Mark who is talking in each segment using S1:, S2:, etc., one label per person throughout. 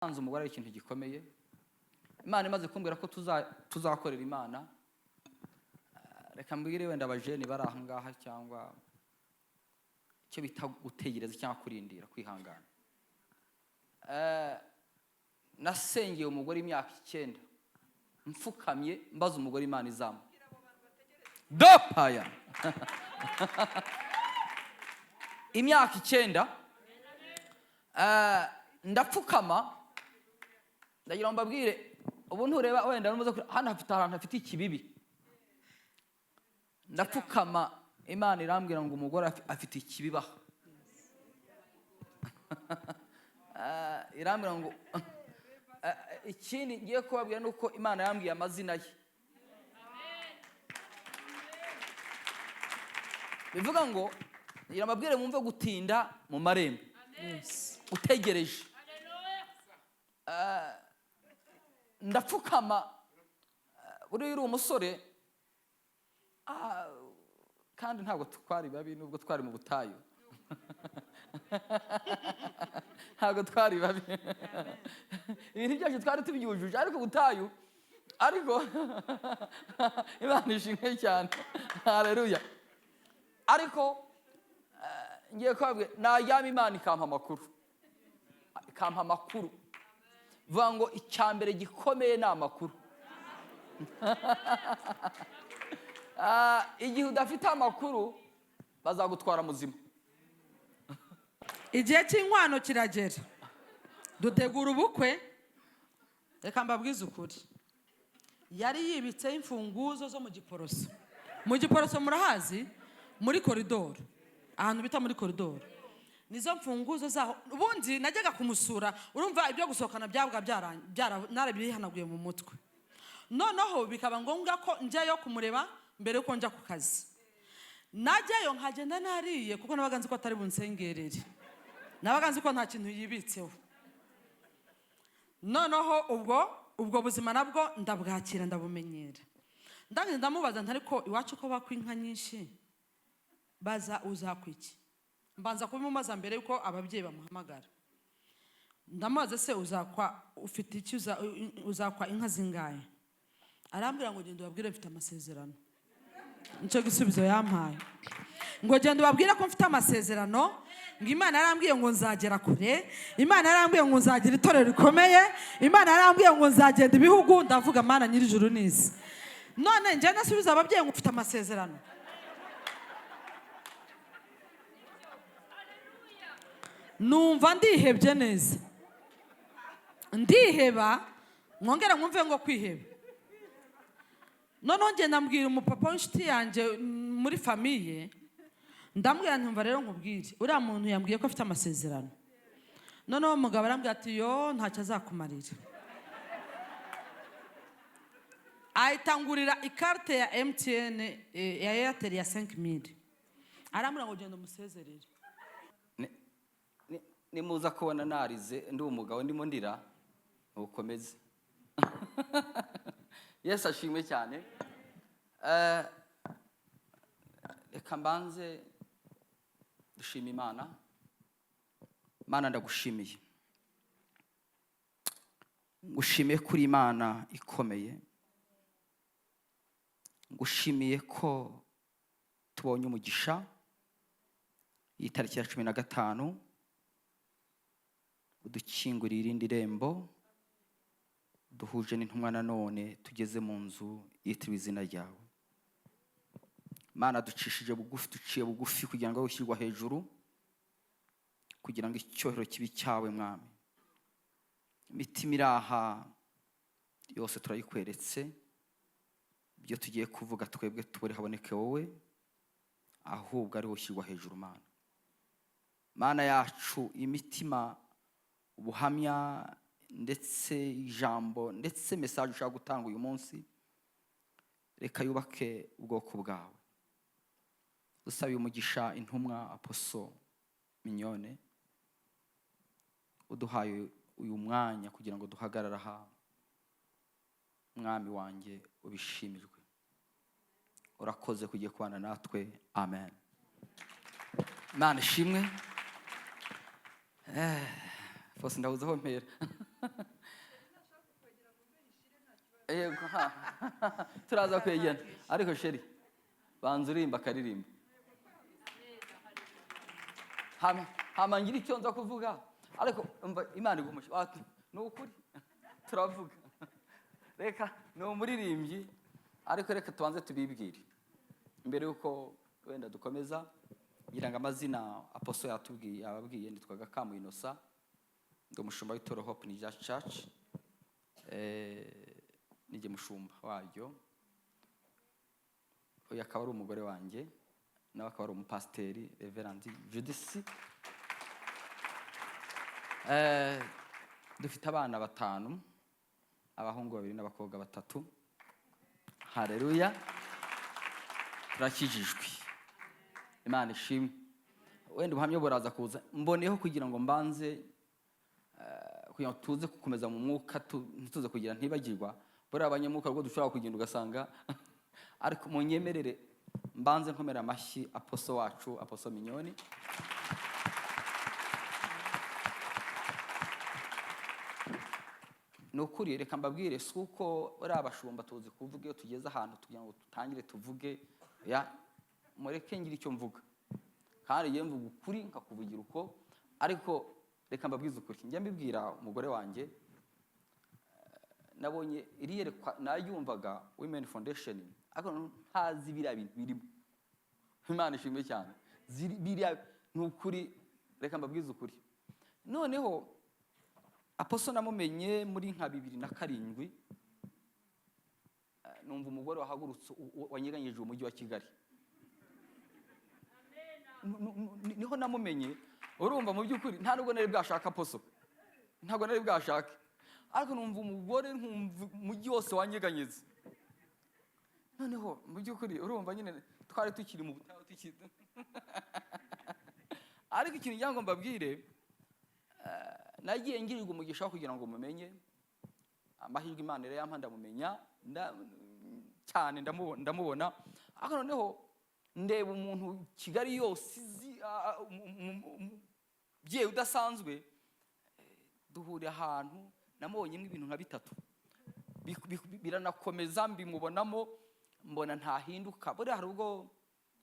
S1: Nasanze umugore ari ikintu gikomeye. Imana imaze kumbwira ko tuzakorera Imana. Reka mbwire wenda abajeni bari aha ngaha, cyangwa icyo bita gutegereza cyangwa kurindira, kwihangana. Nasengeye umugore imyaka 9, mfukamye mbaza umugore Imana izamu dopaya imyaka 9. Ndapfukama, ndagira ngo mbabwire, ubu ntureba wenda numuze hano hafite ahantu hafite ikibibi. Ndapfukama, Imana irambwira ngo umugore afite ikibibaho. Irambwira ngo ikindi ngiye kubabwira nuko Imana yambwiye amazina ye. Bivuga ngo ngira mbabwire mwumve gutinda mu marembo. Utegereje. Ndapfukama, buriya uri umusore, kandi ntabwo twari babi nubwo twari mu butayu. Ntabwo twari babi. Ibintu byacu twari tubyujuje, ariko ubutayu, ariko Imana ishimwe cyane. Haleluya. Ariko ngiye kubabwira, najyama Imana ikampa amakuru. Ikampa amakuru. Vuga ngo icyambere gikomeye ni amakuru. Igihe udafite amakuru bazagutwara muzima.
S2: Igihe cy'inkwano kiragera, dutegura ubukwe. Reka mbabwize ukuri, yari yibitseho imfunguzo zo mu Giporoso. Mu Giporoso murahazi, muri koridoro, ahantu bita muri koridoro, nizo mfunguzo zaho. Ubundi najyaga kumusura, urumva ibyo gusohokana byabwa narabihanaguye mu mutwe. Noneho bikaba ngombwa ko njyayo kumureba mbere yuko njya ku kazi. Najyayo nkagenda nariye, kuko nabaga nzi ko atari bunsengerere, nabaga nzi ko nta kintu yibitseho. Noneho ubwo buzima nabwo ndabwakira, ndabumenyera. Ndangije ndamubaza nti ariko iwacu ko bakwa inka nyinshi, baza uzakwa iki? Mbanza kubimubaza mbere yuko ababyeyi bamuhamagara. Ndamubaza se uzakwa ufite iki, uzakwa inka zingahe? Arambwira ngo genda ubabwire mfite amasezerano. Nicyo gisubizo yampaye, ngo genda ubabwire ko mfite amasezerano, ngo Imana yarambwiye ngo nzagera kure, Imana yarambwiye ngo nzagira itorero rikomeye, Imana yarambwiye ngo nzagenda ibihugu. Ndavuga Mana nyir'ijuru n'isi, none njye nasubiza ababyeyi ngo mfite amasezerano. Numva ndihebye neza, ndiheba, mwongere mwumve ngo kwiheba. Noneho ngenda mbwira umupapa w'inshuti yanjye muri famiye, ndamubwira nti mva rero nkubwire, uriya muntu yambwiye ko afite amasezerano. Noneho umugabo arambwira ati yo ntacyo azakumarira. Ahita ngurira ikarite ya MTN, ya Airtel ya 5000. Arambwira ngo genda umusezerere.
S1: Nimuza kubona narize ndi umugabo ndimo ndira, ukomeze. Yesu ashimwe cyane. Reka mbanze dushima Imana. Mana ndagushimiye, ngushimiye kuri Imana ikomeye, ngushimiye ko tubonye umugisha iyi tariki ya 15, udukingurira irindi rembo, duhuje n'intumwa nanone tugeze mu nzu yitiriwe izina ryawe. Mana ducishije bugufi, duciye bugufi kugira ngo ushyirwa hejuru, kugira ngo icyubahiro kibe cyawe Mwami. Imitima iri aha yose turayikweretse, ibyo tugiye kuvuga twebwe tubure haboneke wowe, ahubwo ari wowe ushyirwa hejuru. Mana, Mana yacu, imitima, ubuhamya ndetse ijambo ndetse message ushaka gutanga uyu munsi, reka yubake ubwoko bwawe. Dusabe umugisha intumwa Aposo Mignone, uduhaye uyu mwanya kugira ngo duhagarare aha. Mwami wanjye ubishimirwe, urakoze kugiye kubana natwe. Amen. Imana ishimwe. Fose ndabuze aho mpera. Yego, ha. Turaza kwegera, ariko chérie, banza uririmba akaririmba, hama ngira icyo nza kuvuga. Ariko umva, Imana igumusha. Ni ukuri turavuga. Reka, ni umuririmbyi, ariko reka tubanze tubibwire mbere yuko wenda dukomeza. Ngira ngo amazina apostle yatubwiye, yababwiye. Nitwaga Kamu Innocent, ndi umushumba w'itorero Hope in Jesus Church. Nijye mushumba waryo. Uyu akaba ari umugore wanjye, nawe akaba ari umupasiteri, Reverend Judisi. Dufite abana batanu, abahungu babiri n'abakobwa batatu. Hareruya! Turakijijwe, Imana ishimwe. Wenda ubuhamya buraza kuza. Mboneyeho kugira ngo mbanze kugira ngo tuze gukomeza mu mwuka, ntituze kugira ntibagirwa. Buriya abanyamwuka rwo dushobora kugenda ugasanga, ariko munyemerere mbanze nkomera amashyi apostle wacu, Apostle Mignonne. Ni ukuri, reka mbabwire, si uko buriya abashumba tuzi kuvuga iyo tugeze ahantu tugira ngo dutangire tuvuge. Ya mureke ngire icyo mvuga, kandi iyo mvuga ukuri nkakuvugira uko. Ariko reka mbabwize ukuri, njya mbibwira umugore wanjye, nabonye iri yerekwa, nayumvaga Women Foundation, ariko ntazi biriya bintu birimo. Imana ishimwe cyane. Biriya ni ukuri, reka mbabwize ukuri. Noneho apostle namumenye muri nka 2007. Numva umugore wahagurutse wanyeganyije umujyi wa Kigali. Niho namumenye. Urumva, mu by'ukuri nta nubwo nari bwashaka apostle, ntabwo nari bwashake, ariko numva umugore, nkumva umujyi wose wanyeganyeze. Noneho mu by'ukuri urumva nyine twari tukiri mu butayu tukiri, ariko ikintu ngira ngo mbabwire, nagiye ngirirwa umugisha wo kugira ngo mumenye. Amahirwe Imana rero yampa ndamumenya cyane, ndamubona. Ariko noneho ndeba umuntu Kigali yose izi, umubyeyi udasanzwe. Duhurira ahantu, namubonyemo ibintu nka bitatu. Biranakomeza, mbimubonamo, mbona ntahinduka. Buriya hari ubwo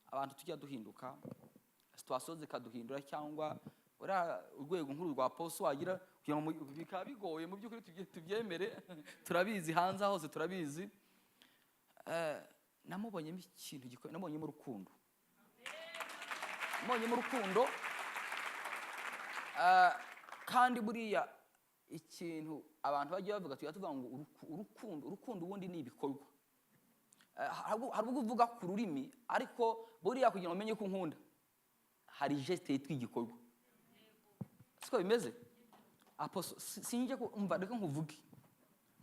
S1: abantu tujya duhinduka, situation zikaduhindura, cyangwa buriya urwego nk'uru rwa apostle wagira kugira ngo bikaba bigoye. Mu by'ukuri tubyemere, turabizi, hanze hose turabizi. Namubonyemo ikintu gikomeye, namubonyemo urukundo, namubonyemo urukundo. Kandi buriya ikintu abantu bajya bavuga, tujya tuvuga ngo urukundo, urukundo ubundi ni ibikorwa. Hari ubwo uvuga ku rurimi, ariko buriya kugira ngo umenye ko unkunda hari geste yitwa igikorwa. Siko bimeze, apostle? Sinjye umva, reka nkuvuge,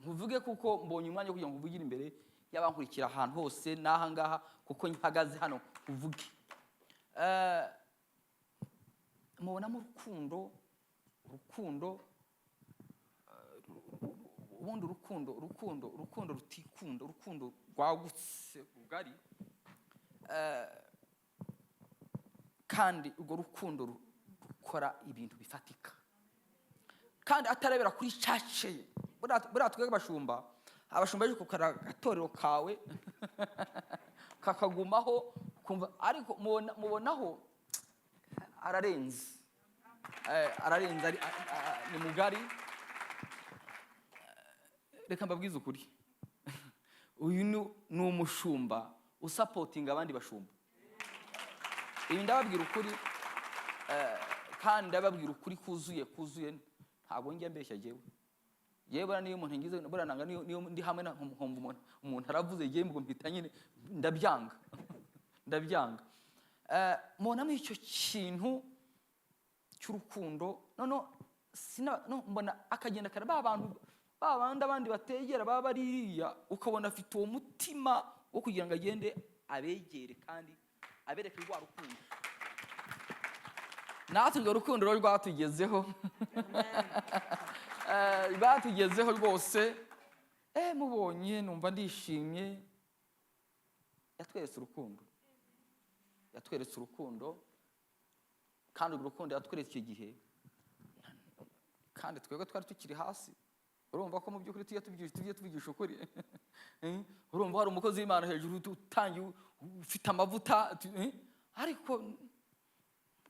S1: nkuvuge kuko mbonye umwanya wo kugira ngo nkuvugire imbere y'abankurikira ahantu hose n'aha ngaha, kuko mpagaze hano nkuvuge. Mubonamo urukundo, urukundo ubundi, urukundo, urukundo, urukundo rutikunda, urukundo rwagutse rugari. Kandi urwo rukundo rukora ibintu bifatika, kandi atarebera kuri church ye. Buriya twebwe abashumba, abashumba ejo kukara agatorero kawe kakagumaho kumva, ariko mubonaho ararenze. Ararenze, ni mugari. Reka mbabwize ukuri, uyu ni umushumba usupportinga abandi bashumba. Ibi ndababwira ukuri, kandi ndababwira ukuri kuzuye, kuzuye. Ntabwo njya mbeshya jyewe. Yewe, buriya niyo umuntu ngize, buriya nanga niyo ndi hamwe na nkumva umuntu aravuze, jyewe ngo mpita nyine ndabyanga, ndabyanga. Mubonamo icyo kintu cy'urukundo. Noneho sina no, mbona akagenda kare ba bantu ba bandi abandi bategera baba baririya, ukabona afite uwo mutima wo kugira ngo agende abegere kandi abereke rwa rukundo. Natwe urwo rukundo rero rwatugezeho, rwatugezeho rwose. Mubonye numva ndishimye. Yatweretse urukundo, yatweretse urukundo, kandi urwo rukundo yatweretse icyo gihe, kandi Kandi twebwe twari tukiri hasi. Urumva ko mu by'ukuri tujya tuvugisha ukuri. Urumva hari umukozi w'Imana hejuru utangiye, ufite amavuta, ariko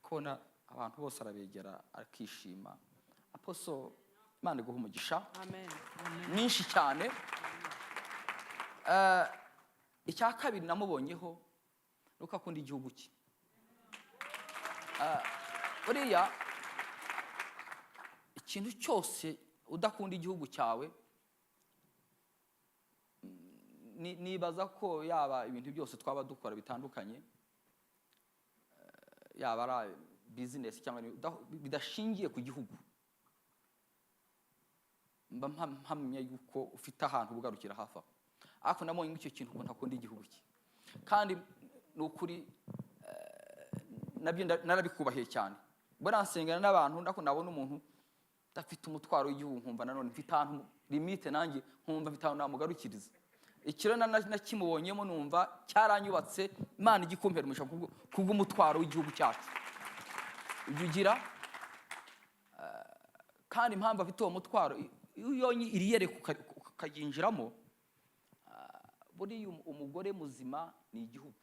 S1: kubona abantu bose arabegera akishima. Apostle, Imana iguha umugisha
S2: Amen, amen.
S1: mwinshi cyane. Icya kabiri namubonyeho ni uko akunda igihugu cye. Buriya ikintu cyose udakunda igihugu cyawe, nibaza ko yaba ibintu byose twaba dukora bitandukanye, yaba ari bizinesi cyangwa bidashingiye ku gihugu, mba mpamya yuko ufite ahantu ugarukira hafi aho. Ariko nabonye icyo kintu, ukuntu akunda igihugu cye, kandi ni ukuri, nabyo narabikubahiye cyane. Buriya nsengana n'abantu, ndako nabona umuntu udafite umutwaro w'igihugu, nkumva nanone mfite ahantu limite, nanjye nkumva mfite ahantu namugarukiriza. Ikiro nakimubonyemo numva cyaranyubatse. Imana ijya ikumpera umugisha kubw'umutwaro w'igihugu cyacu ujya ugira. Kandi impamvu afite uwo mutwaro, iyo iri yereka ukaryinjiramo, buriya umugore muzima ni igihugu.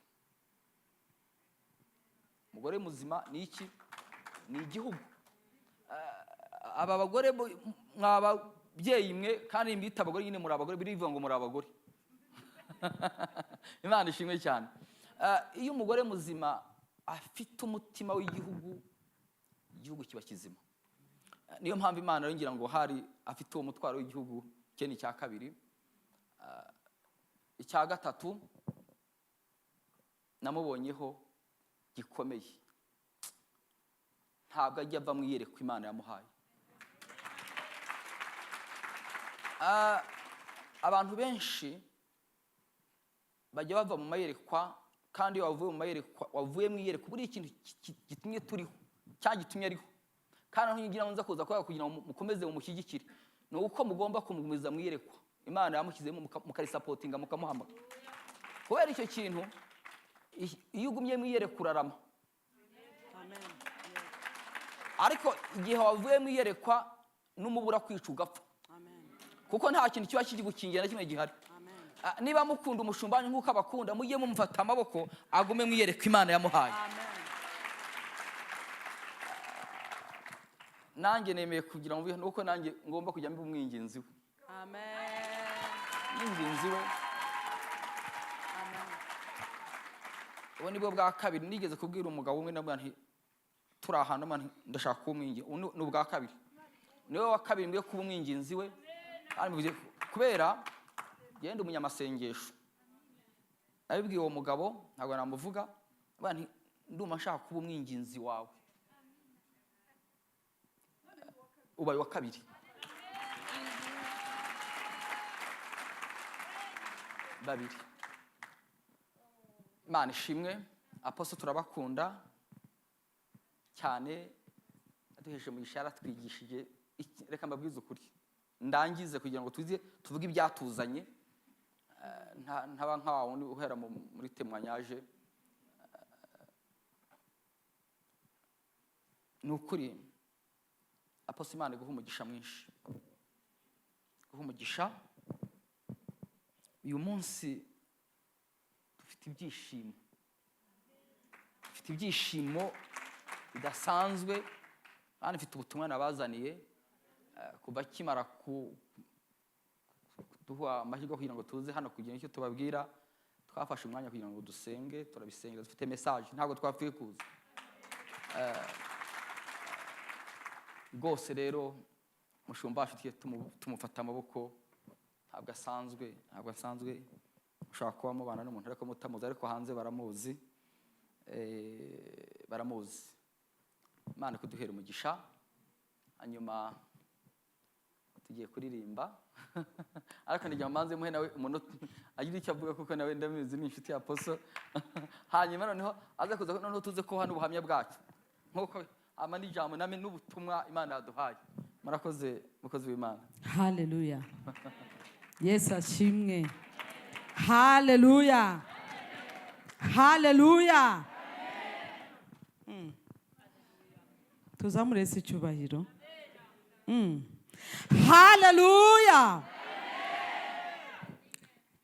S1: Umugore muzima ni iki? Ni igihugu. Aba bagore mwa babyeyi mwe, kandi mbita abagore nyine, muri abagore, birivuga ngo muri abagore. Imana ishimwe cyane. Iyo umugore muzima afite umutima w'igihugu, igihugu kiba kizima. Niyo mpamvu Imana rero ngira ngo hari afite uwo mutwaro w'igihugu cye. Ni icya kabiri. Icya gatatu namubonyeho gikomeye, ntabwo ajya ava mu iyerekwa Imana yamuhaye. Abantu benshi bajya bava mu mayerekwa, kandi iyo wavuye mu mayerekwa, wavuye mu iyerekwa, buriya ikintu gitumye turiho cyangwa gitumye ariho, kandi aho ngira ngo nza kuza kubera kugira ngo mukomeze mumushyigikire, ni uko mugomba kumugumiza mu iyerekwa Imana yamushyizemo, mukarisapotinga, mukamuhamagara. Kubera icyo kintu, iyo ugumye mu iyerekwa urarama.
S2: Amen.
S1: Ariko igihe wavuye mu iyerekwa n'umubura kwica ugapfa,
S2: Amen.
S1: kuko nta kintu kiba kigukingira na kimwe gihari.
S2: Amen.
S1: Niba mukunda umushumba wanyu nk'uko abakunda, mujye mumufata amaboko agume mu iyerekwa Imana yamuhaye.
S2: Amen.
S1: Nanjye nemeye kugira ngo nuko nanjye ngomba kujya mba umwinginzi we.
S2: Amen.
S1: Umwinginzi we.
S2: Amen.
S1: Ubu nibwo bwa kabiri nigeze kubwira umugabo umwe, ndamubwira nti turi ahantu, ndamubwira nti ndashaka kuba umwinginzi. Ubu ni ubwa kabiri, niwe wa kabiri mbwiye kuba umwinginzi we. Kandi mbivuze kubera genda umunyamasengesho. Nabibwiye uwo mugabo, ntabwo namuvuga, ndamubwira nti ndumva nshaka kuba umwinginzi wawe. Ubaye wa kabiri. Babiri. Imana ishimwe. Apostle turabakunda cyane, aduheshe umugisha, yaratwigishije. Reka mbabwize ukuri, ndangize kugira ngo tuze tuvuge ibyatuzanye. Ntaba nka wa wundi uhera muri témoignage. Ni ukuri Apostle, Imana iguha umugisha mwinshi, iguha umugisha. Uyu munsi dufite ibyishimo, dufite ibyishimo bidasanzwe, kandi mfite ubutumwa nabazaniye. Kuva akimara kuduha amahirwe kugira ngo tuze hano kugira icyo tubabwira, twafashe umwanya kugira ngo dusenge, turabisengera, dufite message, ntabwo twapfuye kuza. Rwose rero mushumba wacu tugiye tumufata amaboko, ntabwo asanzwe, ntabwo asanzwe. Ushobora kuba mubana n'umuntu ariko mutamuzi, ariko hanze baramuzi. Baramuzi. Imana kuduhera umugisha. Hanyuma tugiye kuririmba, ariko ndagira ngo mbanze muhe nawe umunota agira icyo avuga, kuko nawe ndabizi ni inshuti ya Apostle. Hanyuma noneho aze kuza, noneho tuze kuha n'ubuhamya bwacu nkuko ama n'ijambo name n'ubutumwa Imana yaduhaye. Murakoze, mukozi w'Imana.
S2: Haleluya. Yesu ashimwe. Haleluya. Haleluya. Tuzamure Yesu icyubahiro. Haleluya!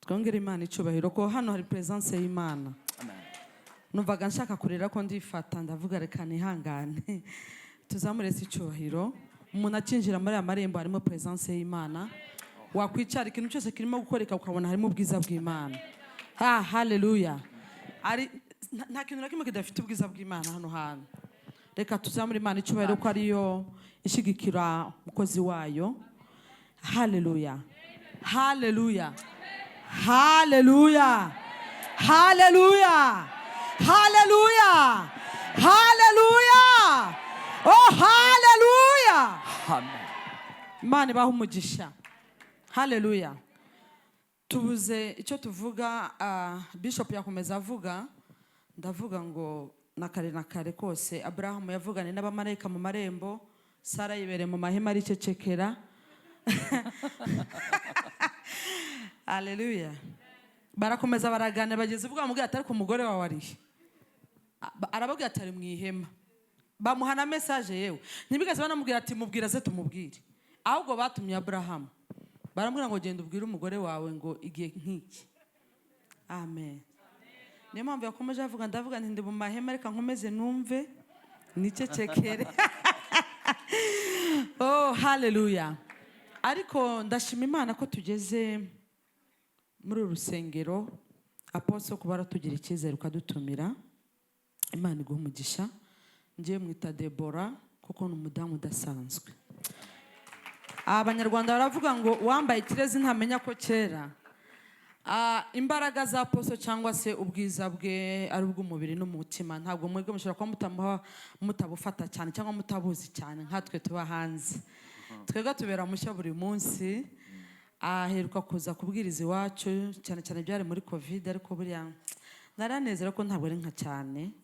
S2: Twongere Imana icyubahiro ko hano hari presence y'Imana.
S1: Amen.
S2: Numvaga nshaka kurira ko ndifata, ndavuga reka nihangane. Tuzamure se icyubahiro. Umuntu akinjira muri aya marembo harimo presence y'Imana. Wakwicara, ikintu cyose kirimo gukoreka, ukabona harimo ubwiza bw'Imana. Ha, haleluya! Ari nta kintu na kimwe kidafite ubwiza bw'Imana hano hantu. Reka tuzamure Imana icyubahiro ko ariyo ishyigikira umukozi wayo. Haleluya, haleluya, haleluya, haleluya, haleluya, haleluya! Oh, haleluya!
S1: Amen.
S2: Imana ibaha umugisha. Haleluya! Tubuze icyo tuvuga. Bishop yakomeza avuga. Ndavuga ngo na kare na kare kose Aburahamu yavuganye n'abamarayika mu marembo, Sara yibereye mu mahema aricecekera. Haleluya! Barakomeza baraganira, bageze ubwo bamubwira ati: "Ariko umugore wawe arihe?" Arababwira ati: "Ari mu ihema." Bamuha na message. Yewe, ntibigeze banamubwira ati: "Mubwira ze tumubwire." Ahubwo batumye Aburahamu, baramubwira ngo: "Genda ubwire umugore wawe ngo igihe nk'iki." Amen. Niyo mpamvu yakomeje avuga. Ndavuga nti ndi mu mahema, reka nkomeze numve nicecekere. Oh, haleluya! Ariko ndashima Imana ko tugeze muri uru rusengero. Apostle, kuba aratugira icyizere ukadutumira, Imana iguha umugisha. Ngiye mwita Debora kuko ni umudamu udasanzwe. Abanyarwanda baravuga ngo uwambaye ikirezi ntamenya ko kera. Imbaraga za Apostle cyangwa se ubwiza bwe ari ubw'umubiri n'umutima, ntabwo mwebwe mushobora kuba mutabufata cyane cyangwa mutabuzi cyane nkatwe tuba hanze. Twebwe tubera mushya buri munsi. Aheruka kuza kubwiriza iwacu, cyane cyane byari muri COVID, ariko buriya naranezera ko ntabwo ari nka cyane,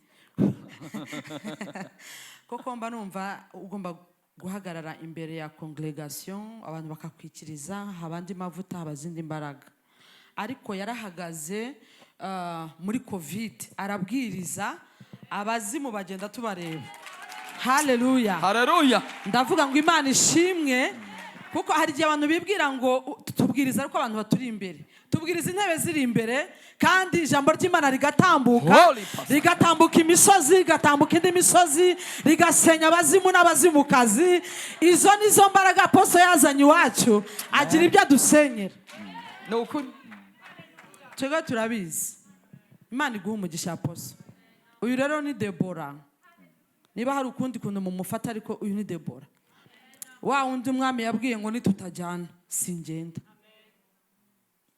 S2: kuko mba numva ugomba guhagarara imbere ya congregation, abantu bakakwikiriza, haba andi mavuta, haba izindi mbaraga. Ariko yarahagaze muri COVID arabwiriza, abazimu bagenda tubareba. Haleluya!
S1: Haleluya.
S2: Ndavuga ngo Imana ishimwe, kuko hari igihe abantu bibwira ngo tubwiriza ariko abantu baturi imbere, tubwiriza intebe ziri imbere, kandi ijambo ry'Imana rigatambuka,
S1: Holy Pastor.
S2: rigatambuka imisozi, rigatambuka indi misozi, rigasenya abazimu n'abazimukazi. Izo nizo mbaraga Apostle yazanye iwacu, agira ibyo adusenyera.
S1: Ni ukuri.
S2: Twebwe turabizi. Imana iguha umugisha, Apostle. Uyu rero ni Debora. Niba hari ukundi kuntu mumufata, ariko uyu ni Debora, wa wundi umwami yabwiye ngo: "Nitutajyana singenda."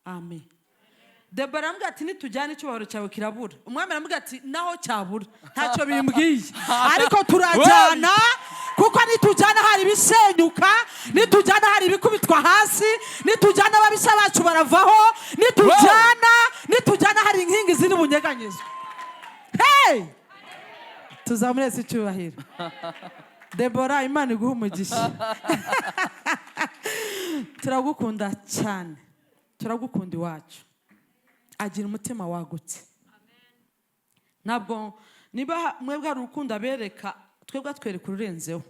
S2: Amen. Debora aramubwira ati: "Nitujyana icyubahiro cyawe kirabura." Umwami aramubwira ati: "Naho cyabura ntacyo bimbwiye, ariko turajyana, kuko nitujyana hari ibisenyuka, nitujyana hari ibikubitwa hasi, nitujyana ababisha bacu baravaho, nitujyana hari inkingi ziri bunyeganyezwe." Hey! Tuzamure se icyubahiro. Debora, Imana iguha umugisha. Turagukunda cyane, turagukunda iwacu. Agira umutima wagutse. Ntabwo niba mwebwe hari urukundo abereka, twebwe atwereka ururenzeho.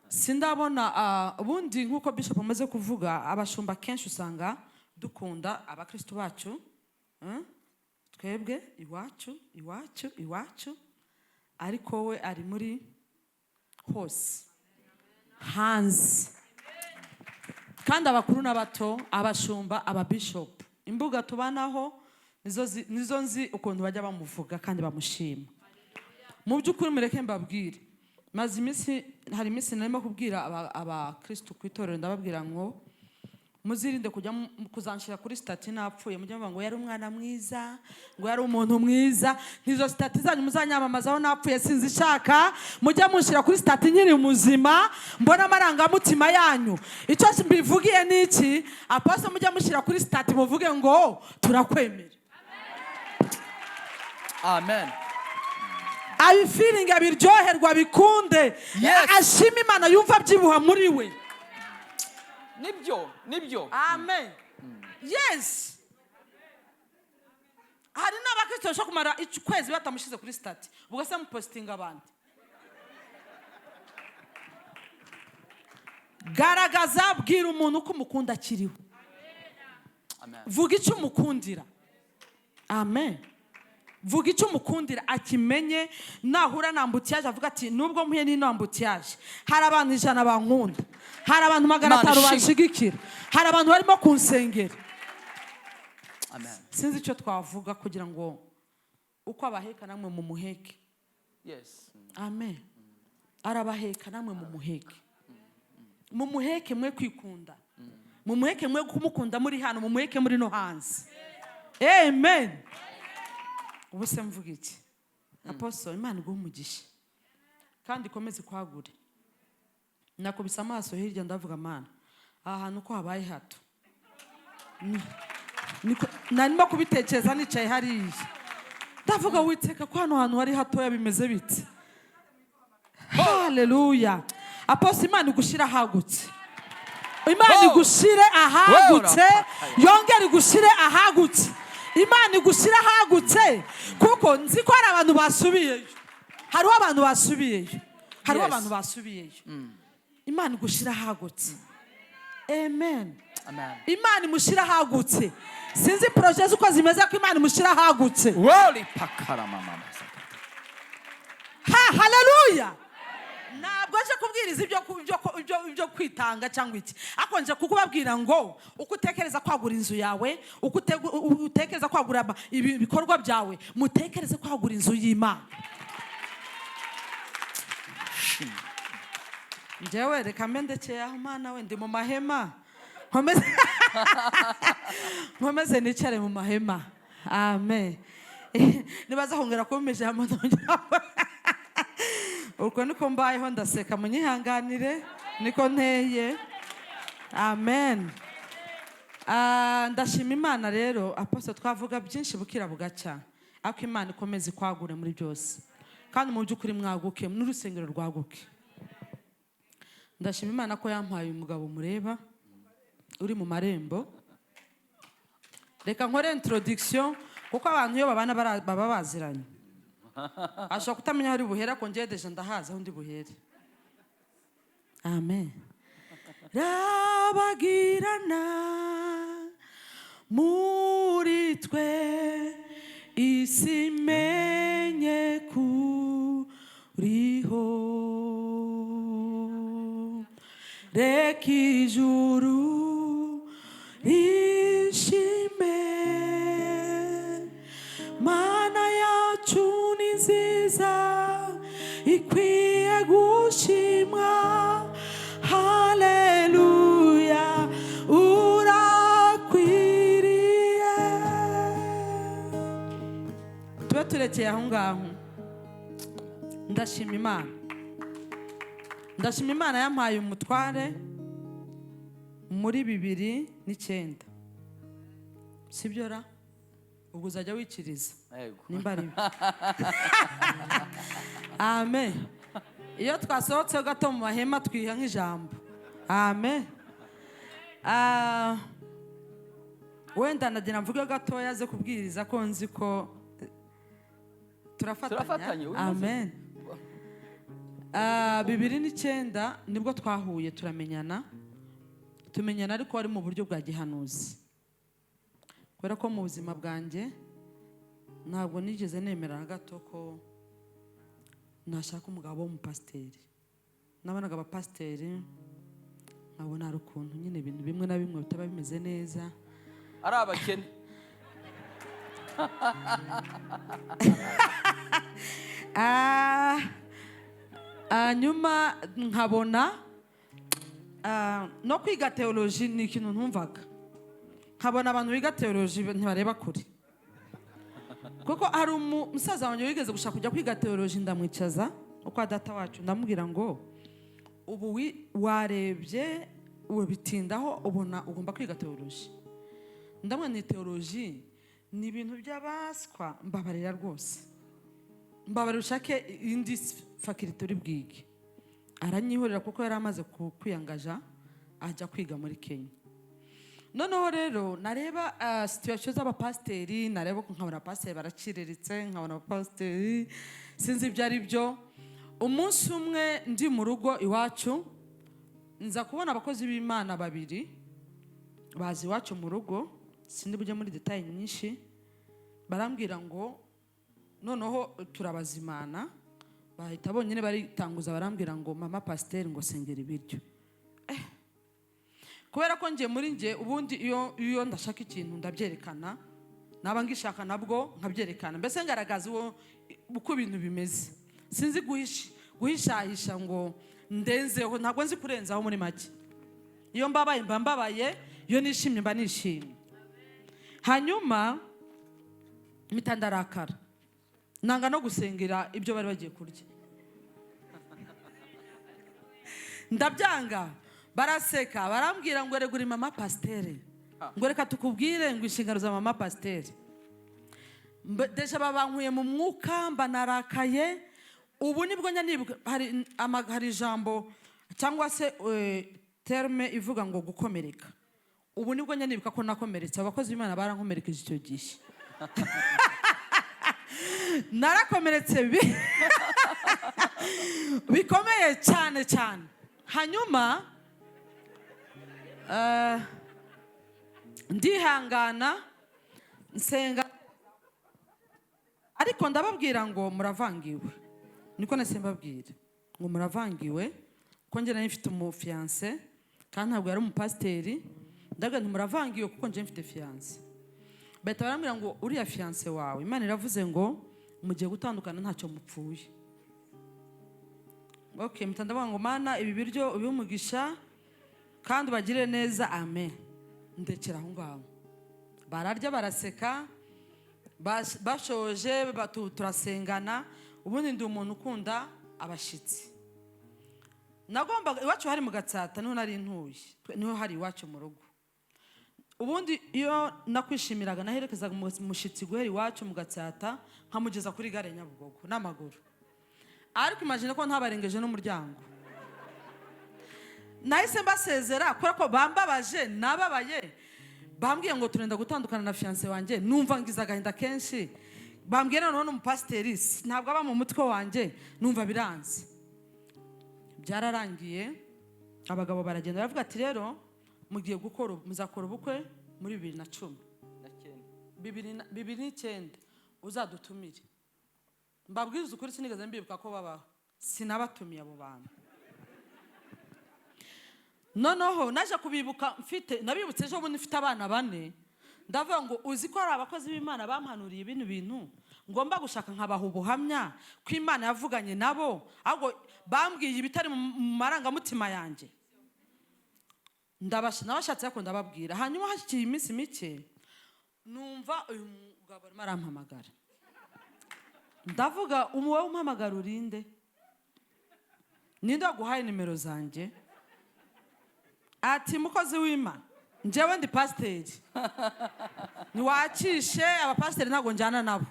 S2: Sindabona ubundi nk'uko bishop amaze kuvuga, abashumba kenshi usanga dukunda abakristo bacu, twebwe iwacu, iwacu, iwacu, ariko we ari muri hose hanze, kandi abakuru n'abato, abashumba, ababishopu, imbuga tubanaho nizo nzi ukuntu bajya bamuvuga kandi bamushima. Mu by'ukuri mureke mbabwire, maze iminsi, hari iminsi narimo kubwira abakristu ku itorero, ndababwira ngo muzirinde kujya kuzanshyira kuri status napfuye, mujye muvuga ngo yari umwana mwiza, ngo yari umuntu mwiza. N'izo status zanyu muzanyamamazaho napfuye sinzishaka. Mujye munshyira kuri status nkiri muzima, mbona amarangamutima yanyu. Icyo mbivugiye ni iki? Apostle mujye mushyira kuri status muvuge ngo turakwemera.
S1: Amen.
S2: Abifeelinga, abiryoherwa, bikunde.
S1: Yes.
S2: Ashima Imana, yumva abyibuha muri we.
S1: Nibyo, nibyo.
S2: Amen, yes. Hari n'abakristo bashobora kumara ukwezi batamushyize kuri status, ubwo se mupostinga abandi. Garagaza, bwira umuntu ko umukunda akiriho.
S1: Amen.
S2: Vuga icyo umukundira. Amen. Vuga icyo umukundira akimenye. Nahura na embouteillage avuga ati: "Nubwo mpuye n'ino embouteillage, hari abantu 100 bankunda, hari abantu magana
S1: Imana
S2: atanu
S1: ishimwe.
S2: banshigikira, hari abantu barimo kunsengera."
S1: Amen.
S2: Sinzi icyo twavuga kugira ngo uko abaheka namwe mumuheke. Amen. Arabaheka, namwe mumuheke. Mumuheke mwe kwikunda, mumuheke mwe kumukunda muri hano, mumuheke muri no hanze. Amen. Ubu se mvuga iki? Apostle, Imana iguhe umugisha kandi ikomeze kwagure. Nakubise amaso hirya ndavuga: "Mana, aha hantu uko habaye hato." Narimo kubitekereza nicaye hariya, ndavuga: "Witeka, ko hano hantu hari hatoya bimeze bite?" Haleluya! Apostle, Imana igushyire ahagutse. Imana
S1: Oh.
S2: igushyire ahagutse,
S1: Wow.
S2: yongere igushyire ahagutse. Imana igushyire ahagutse, kuko nzi ko hari abantu basubiyeyo, hariho abantu basubiyeyo, hariho abantu basubiyeyo. Imana igushyire ahagutse. Amen.
S1: Amen.
S2: Imana imushyire ahagutse. Sinzi projets uko zimeze, ko Imana imushyire ahagutse.
S1: Woli pakara mama.
S2: Ha, haleluya! Ntabwo nje kubwiriza ibyo kwitanga cyangwa iki, ariko nje kukubabwira ngo uko utekereza kwagura inzu yawe, uko utekereza kwagura ibikorwa byawe, mutekereze kwagura inzu y'Imana.
S1: Shimwe.
S2: Njyewe reka mbe ndekeye aho. Mana we, ndi mu mahema, nkomeze nicare mu mahema. Amen. Nibaza kongera kumpa ijambo ndongera. Uko niko mbayeho, ndaseka, munyihanganire, niko nteye. Amen. Ah, ndashima Imana rero. Apostle, twavuga byinshi bukira bugacya, ariko Imana ikomeze ikwagure muri byose, kandi mu by'ukuri mwaguke n'urusengero rwaguke. Ndashima Imana ko yampaye umugabo mureba uri mu marembo. Reka nkore introduction, kuko abantu iyo babana baba baziranye, ashobora kutamenya aho ari buhere, ariko njyewe déjà ndahazi aho ndi buhere. Amen. Rabagirana muri twe, isi imenye kuriho. Reka ijuru rishime. Mana yacu ni nziza, ikwiye gushimwa. Haleluya, urakwiriye. Tube turekeye aho ngaho. Ndashima Imana, ndashima Imana yampaye umutware muri 2009. Sibyo ra? Ubwo uzajya wikiriza.
S1: Yego.
S2: Nimba ari byo, amen. Iyo twasohotse gato mu mahema twiha nk'ijambo. Amen. Ah, wenda nagira mvuge gatoya aze kubwiriza, ko nzi ko turafatanya.
S1: Turafatanya, uyu munsi.
S2: Amen. Ah, 2009 nibwo twahuye, turamenyana, tumenyana ariko wari mu buryo bwa gihanuzi, kubera ko mu buzima bwanjye ntabwo nigeze nemera na gato ko nashaka umugabo w'umupasiteri. Nabonaga abapasiteri nkabona hari ukuntu nyine ibintu bimwe na bimwe bitaba bimeze neza.
S1: Ari abakene.
S2: Ah, hanyuma nkabona no kwiga théologie ni ikintu ntumvaga, nkabona abantu biga théologie ntibareba kure, kuko hari umusaza wanjye wigeze gushaka kujya kwiga théologie, ndamwicaza uko data wacu, ndamubwira ngo: "Ubu warebye ubitindaho, ubona ugomba kwiga théologie?" Ndamubwira ni: "Théologie ni ibintu by'abaswa, mbabarira rwose, mbabarira ushake indi faculté uri bwige." Aranyihorera, kuko yari amaze kwiyangaja ajya kwiga muri Kenya. Noneho rero nareba situation z'abapasiteri, nareba ko nkabona abapasiteri baraciriritse, nkabona abapasiteri sinzi ibyo ari byo. Umunsi umwe ndi mu rugo iwacu Nza kubona abakozi b'Imana babiri baza iwacu mu rugo, sindi bujye muri détails nyinshi. Barambwira ngo noneho turabazimana, bahita bonyine baritanguza, barambwira ngo: "Mama pasiteri, ngo sengera ibiryo." Kubera ko njye muri njye ubundi iyo ndashaka ikintu ndabyerekana, naba ngishaka nabwo nkabyerekana, mbese ngaragaza uko ibintu bimeze. Sinzi guhishahisha ngo ndenzeho, ntabwo nzi kurenzaho. Muri make, iyo mbabaye mba mbabaye, iyo nishimye mba nishimye. Hanyuma mpita ndarakara, nanga no gusengera ibyo bari bagiye kurya, ndabyanga. Baraseka, barambwira ngo: "Regura mama pasiteri," ngo: "Reka tukubwire," ngo: "inshingano za mama pasiteri." Déjà babankuye mu mwuka, mba narakaye. Ubu nibwo njya nibuka hari ijambo cyangwa se terme ivuga ngo gukomereka. Ubu nibwo njya nibuka ko nakomeretse. Abakozi b'Imana barankomerekeje icyo gihe, narakomeretse bikomeye cyane cyane. Hanyuma ndihangana, nsenga, ariko ndababwira ngo muravangiwe. Niko nase mbabwira ngo muravangiwe, ko njye nari mfite umufiancé kandi ntabwo yari umupasiteri. Ndavuga nti: "Muravangiwe kuko njye mfite fiancé." Bahita barambwira ngo: "Uriya fiancé wawe, Imana iravuze ngo mugiye gutandukana, ntacyo mupfuye." Okay, mpita ndavuga ngo: "Mana, ibi biryo ubihe umugisha kandi ubagirire neza, amen." Ndekera aho ngaho, bararya, baraseka. Bashoje turasengana. Ubundi ndi umuntu ukunda abashyitsi. Nagombaga, iwacu hari mu Gatsata, niho nari ntuye, niho hari iwacu mu rugo. Ubundi iyo nakwishimiraga, naherekezaga umushyitsi guhera iwacu mu Gatsata nkamugeza kuri gare Nyabugogo n'amaguru. Ariko imagine ko ntabarengeje n'umuryango, nahise mbasezera kubera ko bambabaje, nababaye. Bambwiye ngo turenda gutandukana na fiancé wanjye, numva ngize agahinda kenshi. Bambwiye noneho n'umupasiteri, ntabwo aba mu mutwe wanjye, numva biranze. Byararangiye, abagabo baragenda, baravuga ati: "Rero mugiye gukora, muzakora ubukwe muri 2010, 2009, uzadutumire." Mbabwiriza ukuri, sinigeze mbibuka ko babaho, sinabatumiye abo bantu. Noneho naje kubibuka mfite, nabibutse ejo bundi mfite abana bane. Ndavuga ngo: "Uzi ko hari abakozi b'Imana bampanuriye bino bintu, ngomba gushaka nkabaha ubuhamya ko Imana yavuganye nabo, ahubwo bambwiye ibitari mu marangamutima yanjye." Nabashatse ariko ndababwira. Hanyuma hashikiye iminsi mike, numva uyu mugabo arimo arampamagara. Ndavuga: "Wowe umpamagara urinde? Ninde waguhaye nimero zanjye?" Ati: "Mukozi w'Imana, njyewe ndi pasiteri." Ntiwakishe, abapasiteri ntabwo njyana nabo.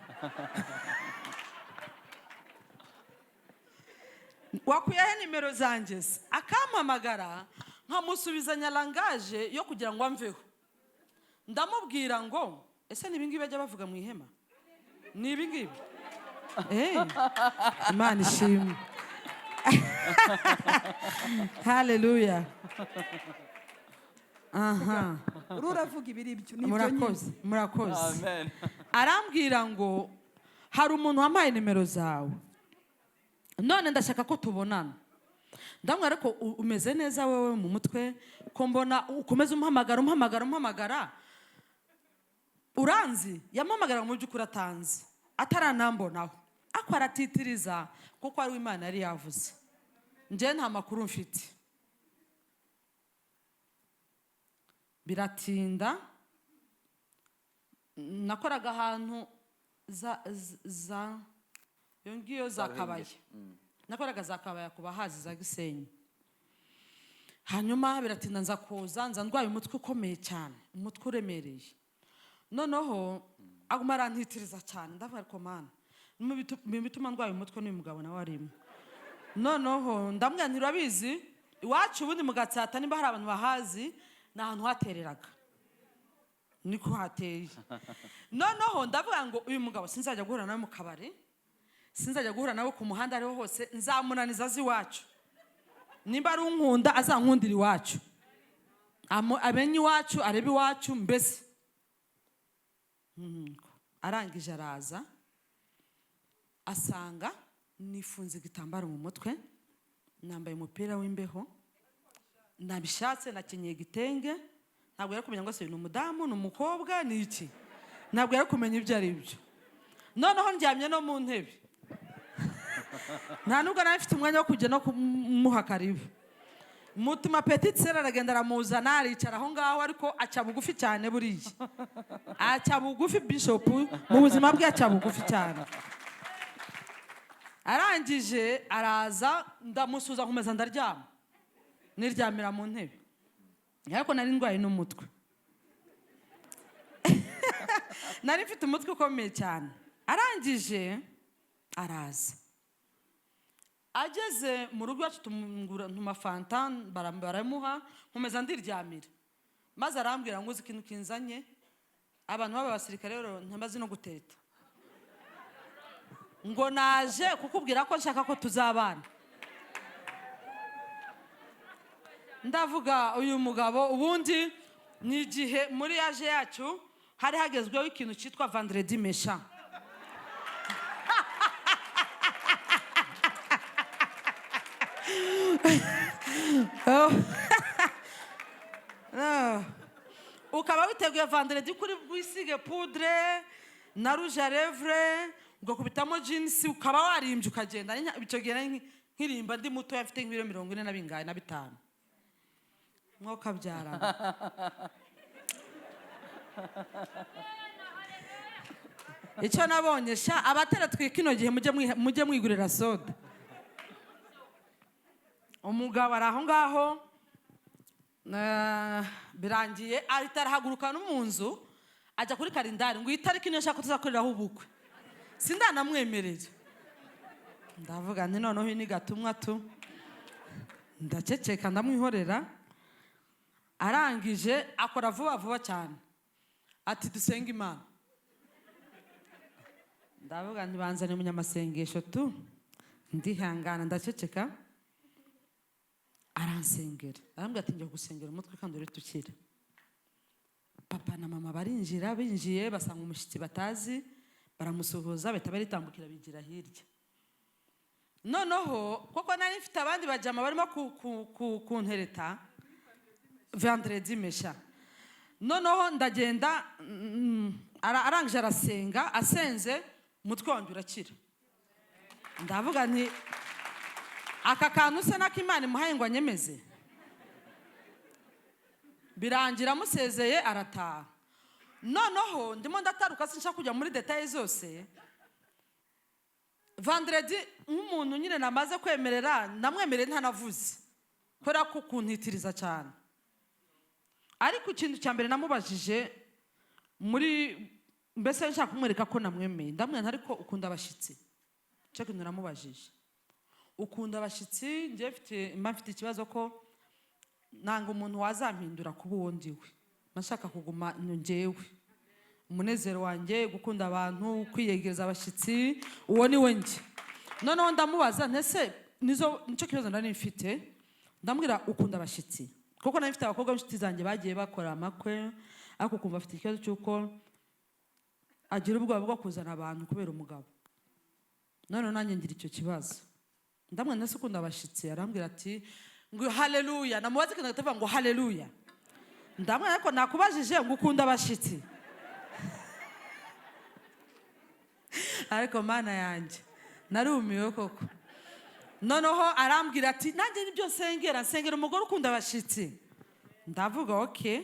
S2: "Wakuyeho nimero zanjye se?" Akampamagara, nkamusubizanya langage yo kugira ngo amveho. Ndamubwira ngo: "Ese ni ibingibi bajya bavuga mu ihema? Ni ibingibi?" Imana ishimwe, haleluya, aha.
S3: Uravuga ibiri byo, nibyo nyine.
S2: Murakoze, murakoze.
S1: Amen.
S2: Arambwira ngo: "Hari umuntu wampaye nimero zawe, none ndashaka ko tubonana." Ndamubwira: "Ariko umeze neza wowe mu mutwe, ko mbona ukomeza umpamagara, umpamagara, umpamagara? Uranzi?" Yampamagara mu by'ukuri atanzi, ataranambonaho, ariko aratitiriza kuko ari we Imana yari yavuze. Njyewe nta makuru mfite. Biratinda. Nakoraga ahantu za iyo ngiyo za Kabaya, nakoraga za Kabaya ku bahazi za Gisenyi. Hanyuma biratinda, nza kuza, nza ndwaye umutwe ukomeye cyane, umutwe uremereye. Noneho aguma arantitiriza cyane. Ndavuga: "Ariko Mana, mu bituma ndwaye umutwe n'uyu mugabo nawe arimo." Noneho ndamubwira nti: "Urabizi, iwacu ubundi mu Gatsata, nimba hari abantu bahazi, ni ahantu hatereraga, niko hateye." Noneho ndavuga ngo: "Uyu mugabo sinzajya guhura nawe mu kabari, sinzajya guhura nawe ku muhanda ariho hose, nzamunaniza azi iwacu." Nimba ari unkunda, azankundira iwacu. Amenye iwacu, arebe iwacu mbese. Arangije araza, asanga nifunze igitambaro mu mutwe, nambaye umupira w'imbeho, nabishatse nakenyeye igitenge. Ntabwo yari kumenya ngo se ni umudamu, ni umukobwa, ni iki. Ntabwo yari kumenya ibyo ari byo. Noneho ndyamye no mu ntebe, nta nubwo nari mfite umwanya wo kujya no kumuha karibu. Mutuma petite sœur, aragenda aramuzana, aricara aho ngaho, ariko aca bugufi cyane. Buriya aca bugufi, bishop mu buzima bwe aca bugufi cyane. Arangije araza, ndamusuza, nkomeza ndaryama, niryamira mu ntebe, ariko nari ndwaye n'umutwe, nari mfite umutwe ukomeye cyane. Arangije araza, ageze mu rugo iwacu, tumugura ntuma fanta, baramuha, nkomeza ndiryamira. Maze arambwira ngo: "Uzi ikintu kinzanye?" Abantu b'aba basirikare rero ntibazi no guteta. Ngo: "Naje kukubwira ko nshaka ko tuzabana." Ndavuga: "Uyu mugabo." Ubundi ni igihe muri âge yacu hari hagezweho ikintu cyitwa vendredi méchant. Oh. Ah. Ukaba witeguye vendredi kuri bwisige poudre na rouge à lèvres, ugakubitamo jeans, ukaba warimbye, ukagenda. Icyo gihe nari nkirimba, ndi muto, mfite nk'ibiro 40 na bingahe na bitanu. Mwokabyarana, icyo nabonye sha, abateretwe kino gihe, mujye mwigurira soda. Umugabo ari aho ngaho, birangiye ahita arahaguruka no mu nzu, ajya kuri kalendari ngo iyi tariki niyo nshaka ko tuzakoreraho ubukwe, sindanamwemerera. Ndavuga nti: "Noneho iyi ni gatumwa tu." Ndaceceka, ndamwihorera. Arangije akora vuba vuba cyane, ati: "Dusenge Imana." Ndavuga nti: "Banzane umunyamasengesho tu." Ndihangana, ndaceceka. Aransengera, arambwira ati: "Njya gusengera umutwe kandi uri tukira." Papa na mama barinjira. Binjiye basanga umushyitsi batazi, baramusuhuza, bahita baritambukira, bigira hirya. Noneho koko nari mfite abandi bajama barimo kuntereta vendredi méchant. Noneho ndagenda, arangije arasenga. Asenze, umutwe wanjye urakira. Ndavuga nti: "Aka kantu se n'ak'Imana imuhaye ngo anyemeze?" Birangira amusezeye, arataha. Noneho ndimo ndataruka, sinshaka kujya muri détails zose. Vendredi, nk'umuntu nyine namaze kwemerera, namwemereye ntanavuze kubera ko kuntitiriza cyane. Ariko ikintu cya mbere namubajije muri mbese nshaka kumwereka ko namwemeye, ndamwena: "Ariko ukunda abashyitsi?" Icyo kintu namubajije: "Ukunda abashyitsi?" Njye mfite, mba mfite ikibazo ko nanga umuntu wazampindura kuba uwo ndiwe. Mba nshaka kuguma njyewe, umunezero wanjye, gukunda abantu, kwiyegereza abashyitsi, uwo ni we njye. Noneho ndamubaza ntese nizo, nicyo kibazo nari mfite. Ndamubwira: "Ukunda abashyitsi?" Kuko nari mfite abakobwa b'inshuti zanjye bagiye bakora amakwe, ariko ukumva afite ikibazo cy'uko agira ubwoba bwo kuzana abantu kubera umugabo. Noneho nanjye ngira icyo kibazo. Ndamubwira: "Ntese ukunda abashyitsi?" Arambwira ati ngo: "Haleluya." Namubaza ikintu agahita avuga ngo: "Haleluya." Ndamubwira: "Ariko nakubajije ngo ukunda abashyitsi?" Ariko Mana yanjye, narumiwe koko. Noneho arambwira ati: "Nanjye nibyo nsengera, nsengera umugore ukunda abashyitsi." Ndavuga: "Okay."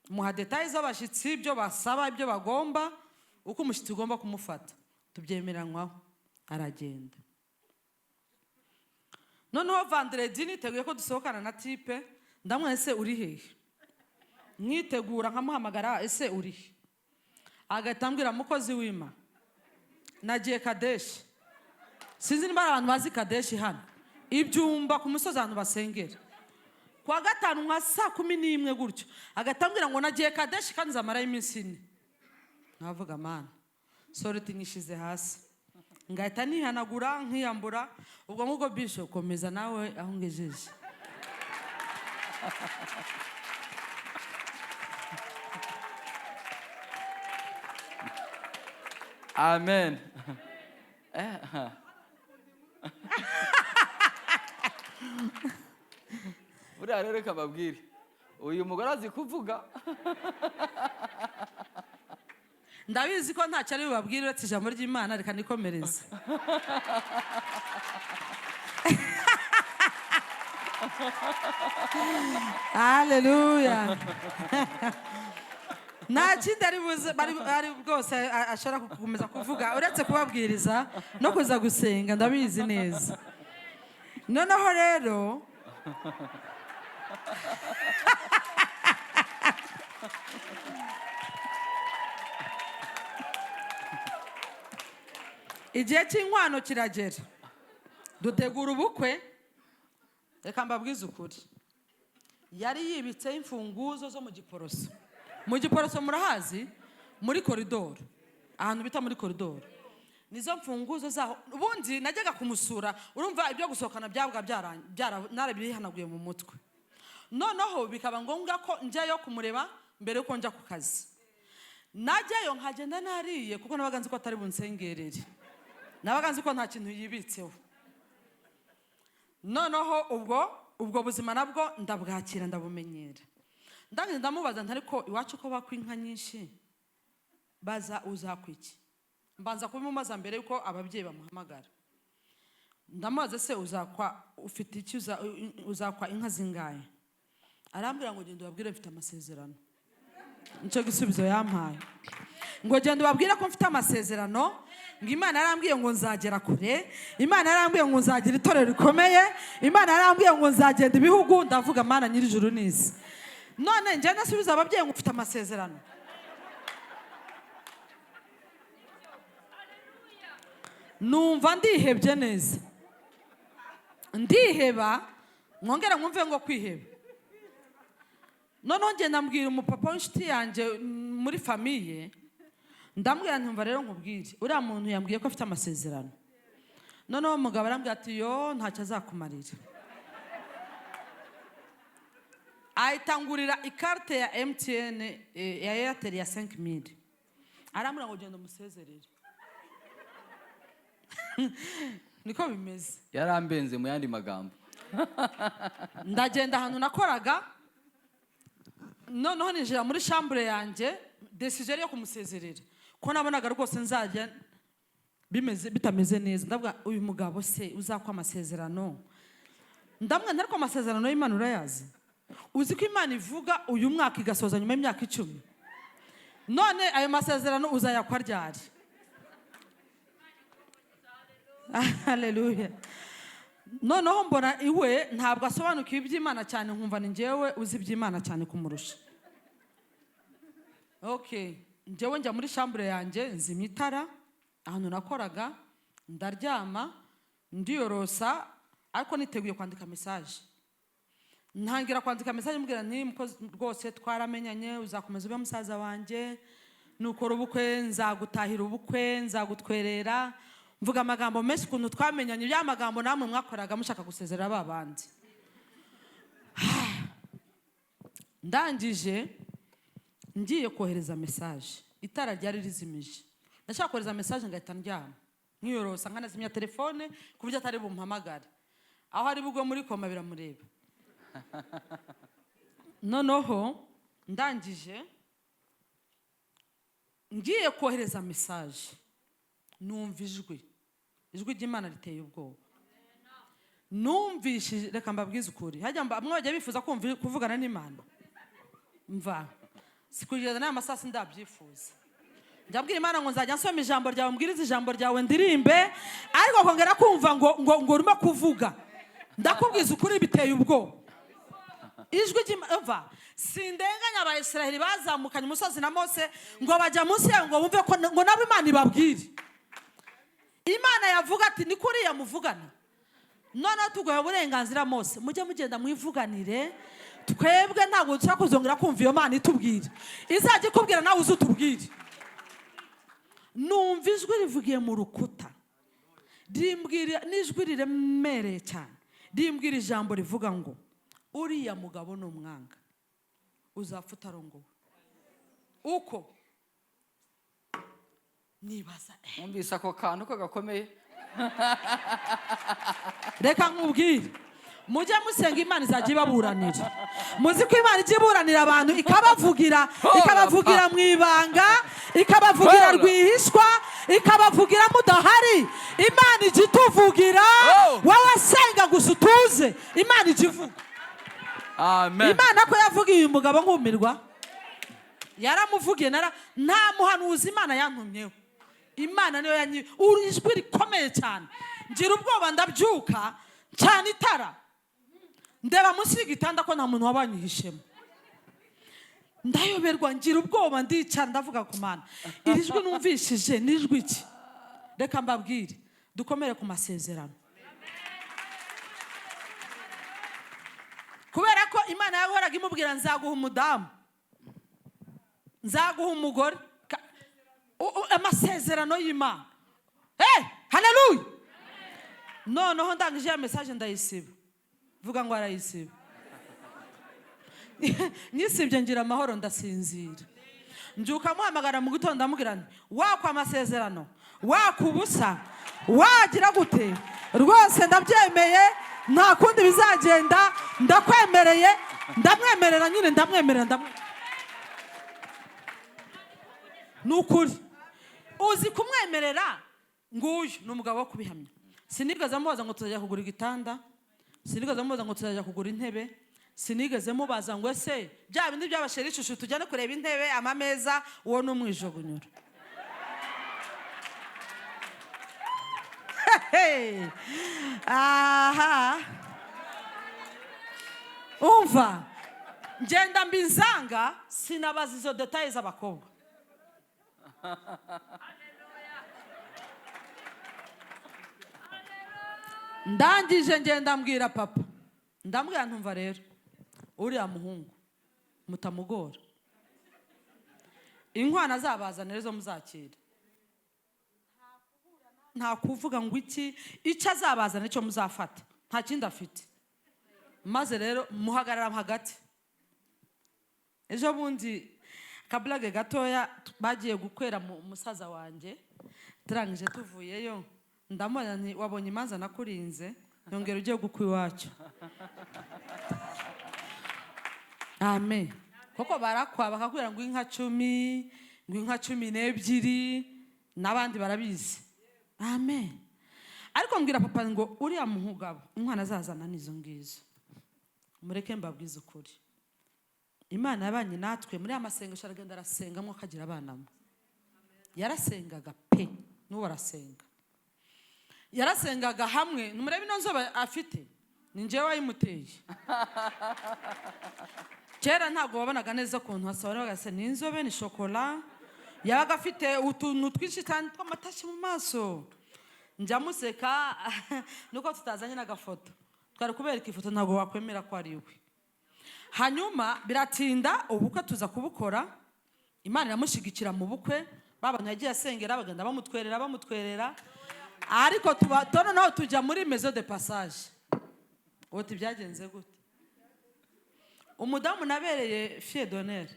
S2: Muha détails z'abashyitsi, ibyo basaba, ibyo bagomba, uko umushyitsi ugomba kumufata, tubyemeranywaho, aragenda. Noneho vendredi niteguye ko dusohokana na type. Ndamubwira: "Ese uri hehe?" Nkitegura, nkamuhamagara: "Ese uri he?" Agahita ambwira: "Mukozi w'Ima, nagiye Kadeshi." Sinzi niba hari abantu bazi Kadeshi hano, ibyumba ku musozi ahantu basengera kuwa gatanu nka saa 11 gutyo. Agahita ambwira ngo: "Nagiye Kadeshi kandi nzamarayo iminsi 4." Nkavuga: "Mana, sorry, nyishyize hasi." Ngahita nihanagura, nkiyambura. Ubwo ngubwo, bisho, komeza nawe aho ngejeje.
S1: Amen. Eh, buriya rero reka mbabwire, uyu mugore azi kuvuga.
S2: Ndabizi ko ntacyo ari bubabwire uretse ijambo ry'Imana. Reka nikomereze. Haleluya! Nta kindi ari buze ari rwose ashobora gukomeza kuvuga uretse kubabwiriza no kuza gusenga. Ndabizi neza. Noneho rero igihe cy'inkwano kiragera, dutegura ubukwe. Reka mbabwize ukuri, yari yibitseho imfunguzo zo mu Giporoso. Mu Giporoso murahazi, muri koridoro, ahantu bita muri koridoro, nizo mfunguzo zaho. Ubundi najyaga kumusura, urumva ibyo gusohokana byabwa narabihanaguye mu mutwe. Noneho bikaba ngombwa ko njyayo kumureba mbere yuko njya ku kazi. Najyayo nkagenda nariye, kuko nabaga nzi ko atari bunsengerere, nabaga nzi ko nta kintu yibitseho. Noneho ubwo buzima nabwo ndabwakira, ndabumenyera. Ndangije ndamubaza nti: "Ariko iwacu ko bakwa inka nyinshi, baza uzakwa iki?" Mbanza kubimubaza mbere yuko ababyeyi bamuhamagara. Ndamubaza: "Se uzakwa ufite iki? Uzakwa inka zingahe?" Arambwira ngo: "Genda ubabwire mfite amasezerano." Nicyo gisubizo yampaye, ngo: "Genda ubabwire ko mfite amasezerano, ngo Imana yarambwiye ngo nzagera kure, Imana yarambwiye ngo nzagira itorero rikomeye, Imana yarambwiye ngo nzagenda ibihugu." Ndavuga: "Mana nyir'ijuru n'isi, none njye ndasubiza ababyeyi ngo mfite amasezerano?" Numva ndihebye neza, ndiheba. Mwongere mwumve ngo kwiheba. Noneho ngenda mbwira umupapa w'inshuti yanjye muri famille, ndamubwira ntumva: "Rero nkubwire, uriya muntu yambwiye ko afite amasezerano." Noneho umugabo arambwira ati: "Yo, ntacyo azakumarira." Ahita angurira ikarite ya MTN, ya Airtel ya 5000. Arambwira ngo: "Genda umusezerere." Niko bimeze.
S1: Yarambenze mu yandi magambo.
S2: Ndagenda ahantu nakoraga, noneho ninjira muri chambre yanjye. Décision yo kumusezerera, ko nabonaga rwose nzajya bimeze bitameze neza. Ndavuga: "Uyu mugabo se uzakwa amasezerano?" Ndamwenda: "Ariko amasezerano y'Imana urayazi? Uzi ko Imana ivuga uyu mwaka igasoza nyuma y'imyaka 10? None ayo masezerano uzayakwa ryari?" Haleluya! Noneho mbona iwe ntabwo asobanukiwe iby'Imana cyane, nkumva ni njyewe uzi iby'Imana cyane kumurusha. Okay, njyewe njya muri chambre yanjye, nzimya itara ahantu nakoraga, ndaryama, ndiyorosa, ariko niteguye kwandika message. Ntangira kwandika message mbwira nti: "Mukozi, rwose twaramenyanye, uzakomeza ube musaza wanjye. Nukora ubukwe nzagutahira ubukwe, nzagutwerera." Mvuga amagambo menshi ukuntu twamenyanye, ya magambo namwe mwakoraga mushaka gusezerera ba bandi. Ndangije ngiye kohereza message, itara ryari rizimije. Ndashaka kohereza message ngahita ndyama, nkiyorosa, nkanazimya telefone ku buryo atari bumpamagare. Aho ari bugwe muri koma biramureba. Noneho ndangije ngiye kohereza message, numva ijwi ry'Imana riteye ubwoba. Numvishije, reka mbabwize ukuri, hajya bamwe bajya bifuza kumva kuvugana n'Imana. Mva si kugeza n'aya masaha ndabyifuza. Njya Imana ngo nzajya nsoma ijambo ryawe, mbwirize ijambo ryawe, ndirimbe, ariko kongera kumva ngo urimo kuvuga, ndakubwiza ukuri, biteye ubwoba. Ijwi ry'Imana, mva, sindenganya Abayisiraheli bazamukanye umusozi na Mose ngo bajya munsi yayo ngo bumve ko ngo nabo Imana ibabwire. Imana yavuga ati: "Ni kuriya muvugana." Noneho tuguha uburenganzira, Mose, mujye mugenda mwivuganire. Twebwe ntabwo dushobora kuzongera kumva iyo Mana itubwira. Izajya ikubwira nawe uze utubwire. Numva ijwi rivugiye mu rukuta, rimbwira n'ijwi riremereye cyane, rimbwira ijambo rivuga ngo Uriya mugabo ni umwanga, uzapfa utarongowe. Uko nibaza,
S1: Mwumvise ako kantu ko gakomeye?
S2: Reka nkubwire, mujye musenga, Imana izajya ibaburanira. Muzi ko Imana ijya iburanira abantu, ikabavugira, ikabavugira mu ibanga, ikabavugira
S1: Hola.
S2: rwihishwa, ikabavugira mudahari. Imana ijya ituvugira.
S1: Oh.
S2: Wowe senga gusa utuze, Imana ijya ivuga.
S1: Amen.
S2: Imana ko yavugiye uyu mugabo nkumirwa, yaramuvugiye. Nara nta muhanuzi Imana yantumyeho, Imana niyo yanyi uru ijwi rikomeye cyane. Ngira ubwoba, ndabyuka cyane, itara ndeba munsi y'igitanda ko nta muntu wabanyihishemo, ndayoberwa, ngira ubwoba, ndicara, ndavuga ku Mana: "Iri jwi numvishije ni ijwi ki?" Reka mbabwire, dukomere ku masezerano, kubera ko Imana yahoraga imubwira: "Nzaguha umudamu, nzaguha umugore." Amasezerano y'Imana. Hey, haleluya! Noneho ndangije ya message ndayisiba. Vuga ngo arayisiba. Nyisibye ngira amahoro, ndasinzira. Mbyuka muhamagara mu gitondo, ndamubwira nti: "Wakwa amasezerano, waka ubusa, wagira gute, rwose ndabyemeye, nta kundi bizagenda, ndakwemereye." Ndamwemerera nyine, ndamwemerera, ndamwemerera. Ni ukuri, uzi kumwemerera? Nguyu ni umugabo wo kubihamya. Sinigeze mubaza ngo tuzajya kugura igitanda, sinigeze mubaza ngo tuzajya kugura intebe, sinigeze mubaza ngo ese bya bindi by'abasheri ishusho, tujyane kureba intebe, amameza. Uwo ni umwijogunyura. Aha, umva, ngenda mbinzanga, sinabaza izo détails z'abakobwa. Ndangije ngenda mbwira papa, ndambwira: "Ntumva rero, uriya muhungu mutamugora, inkwano azabazanira izo muzakira, nta kuvuga ngo iki, icyo azabazana icyo muzafata, nta kindi afite." Maze rero muhagarara hagati. Ejo bundi, kaburage gatoya, bagiye gukwera mu musaza wanjye, turangije tuvuyeyo, ndamubona nti: "Wabonye imanza nakurinze, yongera ugiye gukwa iwacu." Amen. Kuko barakwa bakakubwira ngo inka 10, ngo inka 12, n'abandi barabizi. Amen. Ariko mbwira papa ngo uriya mugabo umwana azazana n'izo ngizo. Mureke mbabwize ukuri, Imana yabanye natwe muri aya masengesho. Aragenda arasengamo, akagira abanamo. Yarasengaga pe, n'ubu arasenga. Yarasengaga hamwe. Nimurebe ino nzobe afite, ni njyewe wayimuteye. Kera ntabwo wabonaga neza ukuntu hasa, wabonaga se ni inzobe, ni shokora. Yabaga afite utuntu twinshi cyane tw'amatashi mu maso, njya museka. Nuko tutazanye n'agafoto, twari kubereka ifoto, ntabwo wakwemera ko ari we. Hanyuma biratinda, ubukwe tuza kubukora, Imana iramushyigikira mu bukwe. Ba bantu yagiye asengera bagenda bamutwerera, bamutwerera, ariko tuba noneho tujya muri maison de passage. Uti byagenze gute? Umudamu nabereye fille d'honneur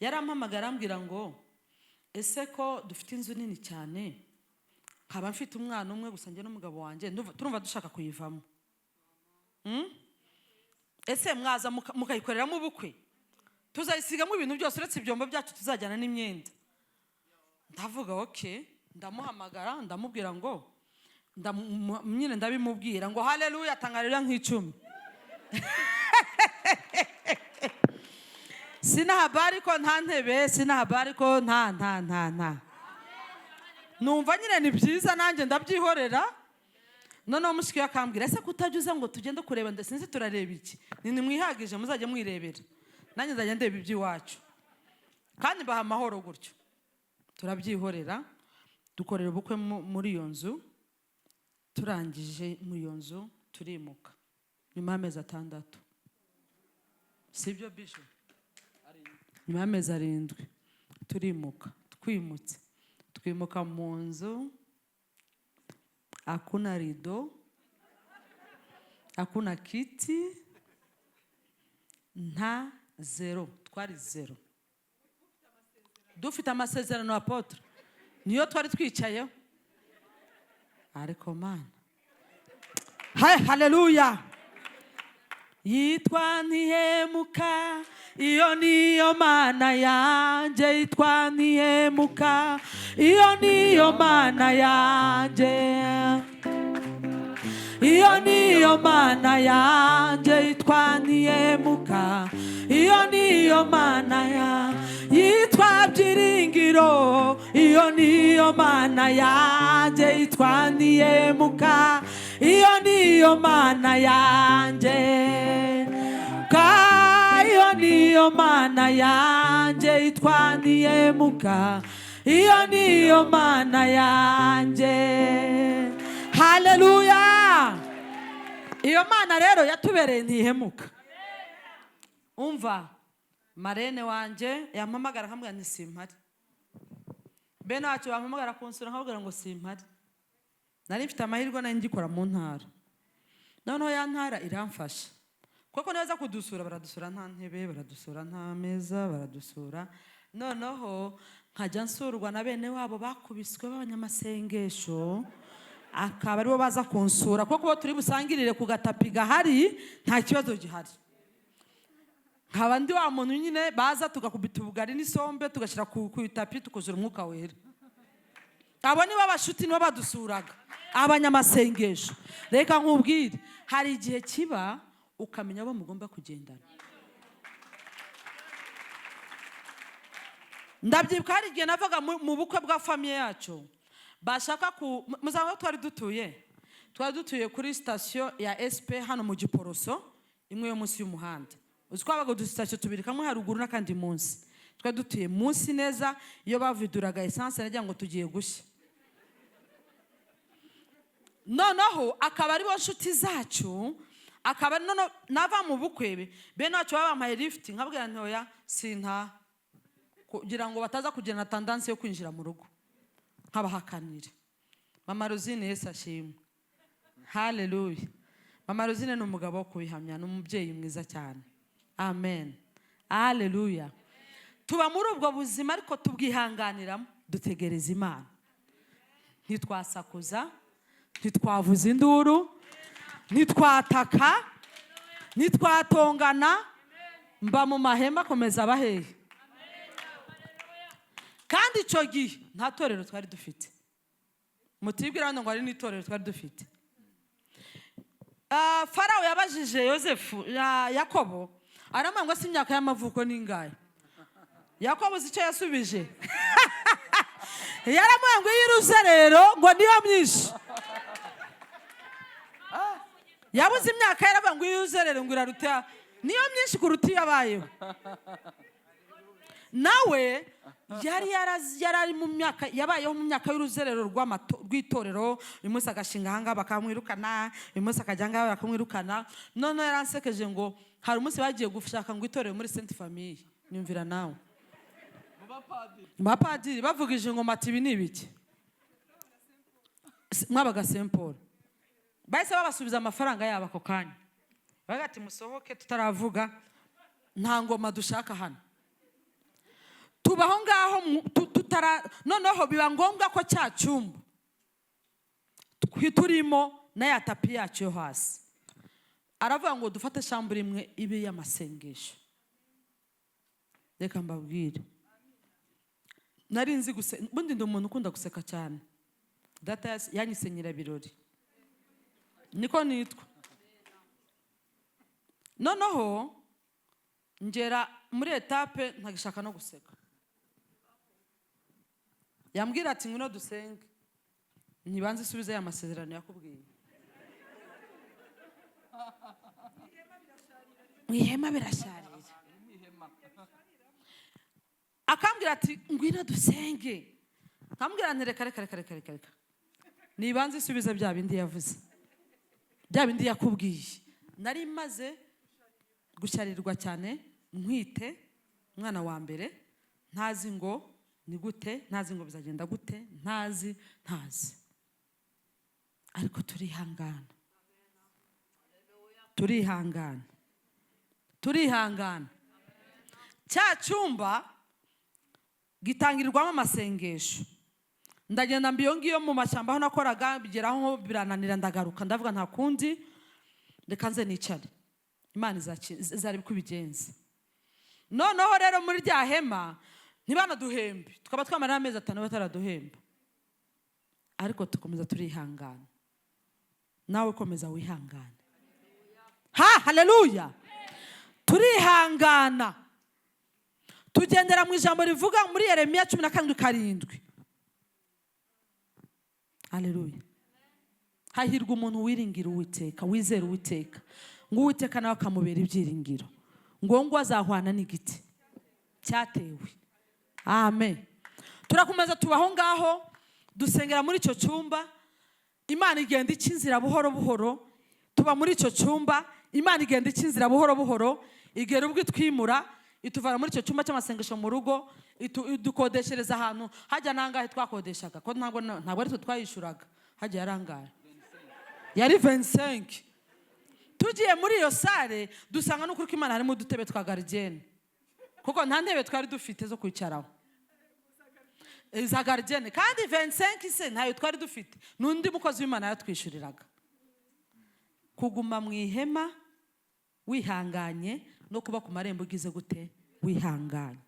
S2: yarampamagara, arambwira ngo: "Ese ko dufite inzu nini cyane, nkaba mfite umwana umwe gusa, njye n'umugabo wanjye, turumva dushaka kuyivamo. Ese mwaza mukayikoreramo ubukwe? Tuzayisigamo ibintu byose uretse ibyombo byacu tuzajyana n'imyenda." Ndavuga ok. Ndamuhamagara, ndamubwira ngo nyine ndabimubwira ngo haleluya, atanga haleluya nk'icumi. Sina habari ko nta ntebe, sina habari ko nta nta nta nta. Numva nyine ni byiza, nanjye ndabyihorera. Noneho mushiki we akambwira: "Ese kutajya uza ngo tugende kureba?" Ndasinzi, turareba iki? Ni nimwihagije, muzajya mwirebera, nanjye nzajya ndeba iby'iwacu. Kandi mbaha amahoro gutyo, turabyihorera, dukorera ubukwe muri iyo nzu. Turangije muri iyo nzu turimuka nyuma y'amezi 6, sibyo bisho? Nyuma y'amezi 7 turimuka. Twimutse, twimuka mu nzu hakuna rido, hakuna kiti. Nta zero, twari zero, dufite amasezerano, apôtre, niyo twari twicayeho. Ariko Mana, hey, haleluya! Yitwa Ntihemuka, iyo niyo Mana yanjye. Yitwa Ntihemuka, iyo niyo Mana yanjye. Iyo niyo Mana yanjye, yitwa Ntihemuka, iyo niyo Mana ya yitwa Byiringiro. Iyo niyo Mana yanjye, yitwa Ntihemuka, iyo niyo Mana yanjye. Ka iyo niyo Mana yanjye, yitwa Ntihemuka, iyo niyo Mana yanjye. Haleluya! Iyo Mana rero yatubereye ntihemuka. Umva, marraine wanjye yampamagara nkamubwira nti simpari. Bene wacu bampamagara kunsura nkababwira ngo simpari. Nari mfite amahirwe, nari ngikora mu ntara. Noneho ya ntara iramfasha, kuko nibaza kudusura, baradusura nta ntebe, baradusura nta meza, baradusura. Noneho nkajya nsurwa na bene wabo bakubiswe b'abanyamasengesho, akaba aribo baza kunsura, kuko bo turi busangirire ku gatapi gahari, nta kibazo gihari. Nkaba ndi wa muntu nyine baza tugakubita ubugari n'isombe, tugashyira ku itapi, tukuzura Umwuka Wera. Abo nibo bashuti, nibo badusuraga, abanyamasengesho. Reka nkubwire, hari igihe kiba ukamenya abo mugomba kugendana. Ndabyibuka, hari igihe navaga mu bukwe bwa famille yacu, bashaka ku muzaba twari dutuye kuri sitasiyo ya SP hano mu Giporoso, imwe yo munsi y'umuhanda. Uzi ko habaga udusitasiyo tubiri, kamwe haruguru n'akandi munsi. Twari dutuye munsi neza. Iyo baviduraga essence, nagira ngo tugiye gushya. Noneho akaba aribo nshuti zacu, akaba noneho nava mu bukwe, bene wacu baba bampaye lifuti, nkabwira nti oya, sintaha, kugira ngo bataza kugira na tendance yo kwinjira mu rugo, nkabahakanira. Mama Rosine, Yesu ashimwe, haleluya! Mama Rosine ni umugabo wo kubihamya, ni umubyeyi mwiza cyane. Amen, haleluya! Tuba muri ubwo buzima, ariko tubwihanganiramo, dutegereza Imana. Ntitwasakuza, ntitwavuza induru, ntitwataka, ntitwatongana. Mba mu mahema, akomeza abahehe. Kandi icyo gihe nta torero twari dufite. Mutibwira hano ngo hari n'itorero twari dufite. Farawo yabajije Yosefu, Yakobo, aramubwira ngo: "Si imyaka y'amavuko ni ingahe?" Yakobo, uzi icyo yasubije? Yaramubwira ngo iyo iruze rero ngo niyo myinshi. Yabuze imyaka, yaravuga ngo iyo iruze rero ngo iraruta, niyo myinshi kuruta iyo abayeho. Nawe yari ari mu myaka, yabayeho mu myaka y'uruzerero rw'itorero. Uyu munsi agashinga ahangaha bakamwirukana, uyu munsi akajya ahangaha bakamwirukana. Noneho yaransekeje ngo hari umunsi bagiye gushaka ngo itorero muri Sainte Famille. Nyumvira nawe, mu bapadiri bavugije ingoma ati: "Ibi ni ibiki?" Mwabaga Saint Paul, bahise babasubiza amafaranga yabo ako kanya. Bavuga ati: "Musohoke tutaravuga, nta ngoma dushaka hano." Tuba aho ngaho tutara. Noneho biba ngombwa ko cya cyumba turimo na ya tapi yacu yo hasi, aravuga ngo dufate chambre imwe ibe y'amasengesho. Reka mbabwire, nari nzi ubundi ndi umuntu ukunda guseka cyane. Data yanyise Nyirabirori, niko nitwa. Noneho ngera muri étape ntagishaka no guseka. Yambwira ati: "Ngwino dusenge." Ntibanze isubize ya masezerano yakubwiye. Mu ihema birasharira. Akambwira ati: "Ngwino dusenge." Nkambwira nti: "Reka, reka, reka, reka, reka, reka, nibanze isubize bya bindi yavuze, bya bindi yakubwiye." Nari maze gushyarirwa cyane, ntwite umwana wa mbere, ntazi ngo ni gute, ntazi ngo bizagenda gute, ntazi, ntazi. Ariko turihangana, turihangana. Turihangana, cya cyumba gitangirirwamo amasengesho. Ndagenda mba iyo ngiyo mu mashyamba aho nakoraga, bigeraho birananira, ndagaruka, ndavuga nta kundi, reka nze nicare, Imana izareba uko ibigenza. Noneho rero muri rya hema ntibanaduhembe, tukaba twamara amezi 5 bataraduhemba, ariko tukomeza turihangana. Nawe komeza wihangane. Ha, haleluya! Turihangana, tugendera mu ijambo rivuga muri Yeremiya 17:7. Haleluya! Hahirwa umuntu wiringira Uwiteka, wizera Uwiteka, ngo Uwiteka nawe akamubera ibyiringiro, ngo azahwana n'igiti cyatewe. Amen. Turakomeza tuba aho ngaho, dusengera muri icyo cyumba. Imana igenda ica inzira buhoro buhoro. Tuba muri icyo cyumba, Imana igenda ica inzira buhoro buhoro, igera ubwo itwimura, ituvana muri icyo cyumba cy'amasengesho mu rugo, idukodeshereza ahantu hajya. Nangahe twakodeshaga? Ko ntabwo ari twe twayishuraga, hajya yarangaye? Yari 25. Tugiye muri iyo salle, dusanga n'ukuri ko Imana harimo udutebe twa gardienne, kuko nta ntebe twari dufite zo kwicaraho za gardienne. Kandi 25 se ntayo twari dufite, n'undi mukozi w'Imana yatwishyuriraga. Kuguma mu ihema wihanganye no kuba ku marembo ugize gute? Wihanganye.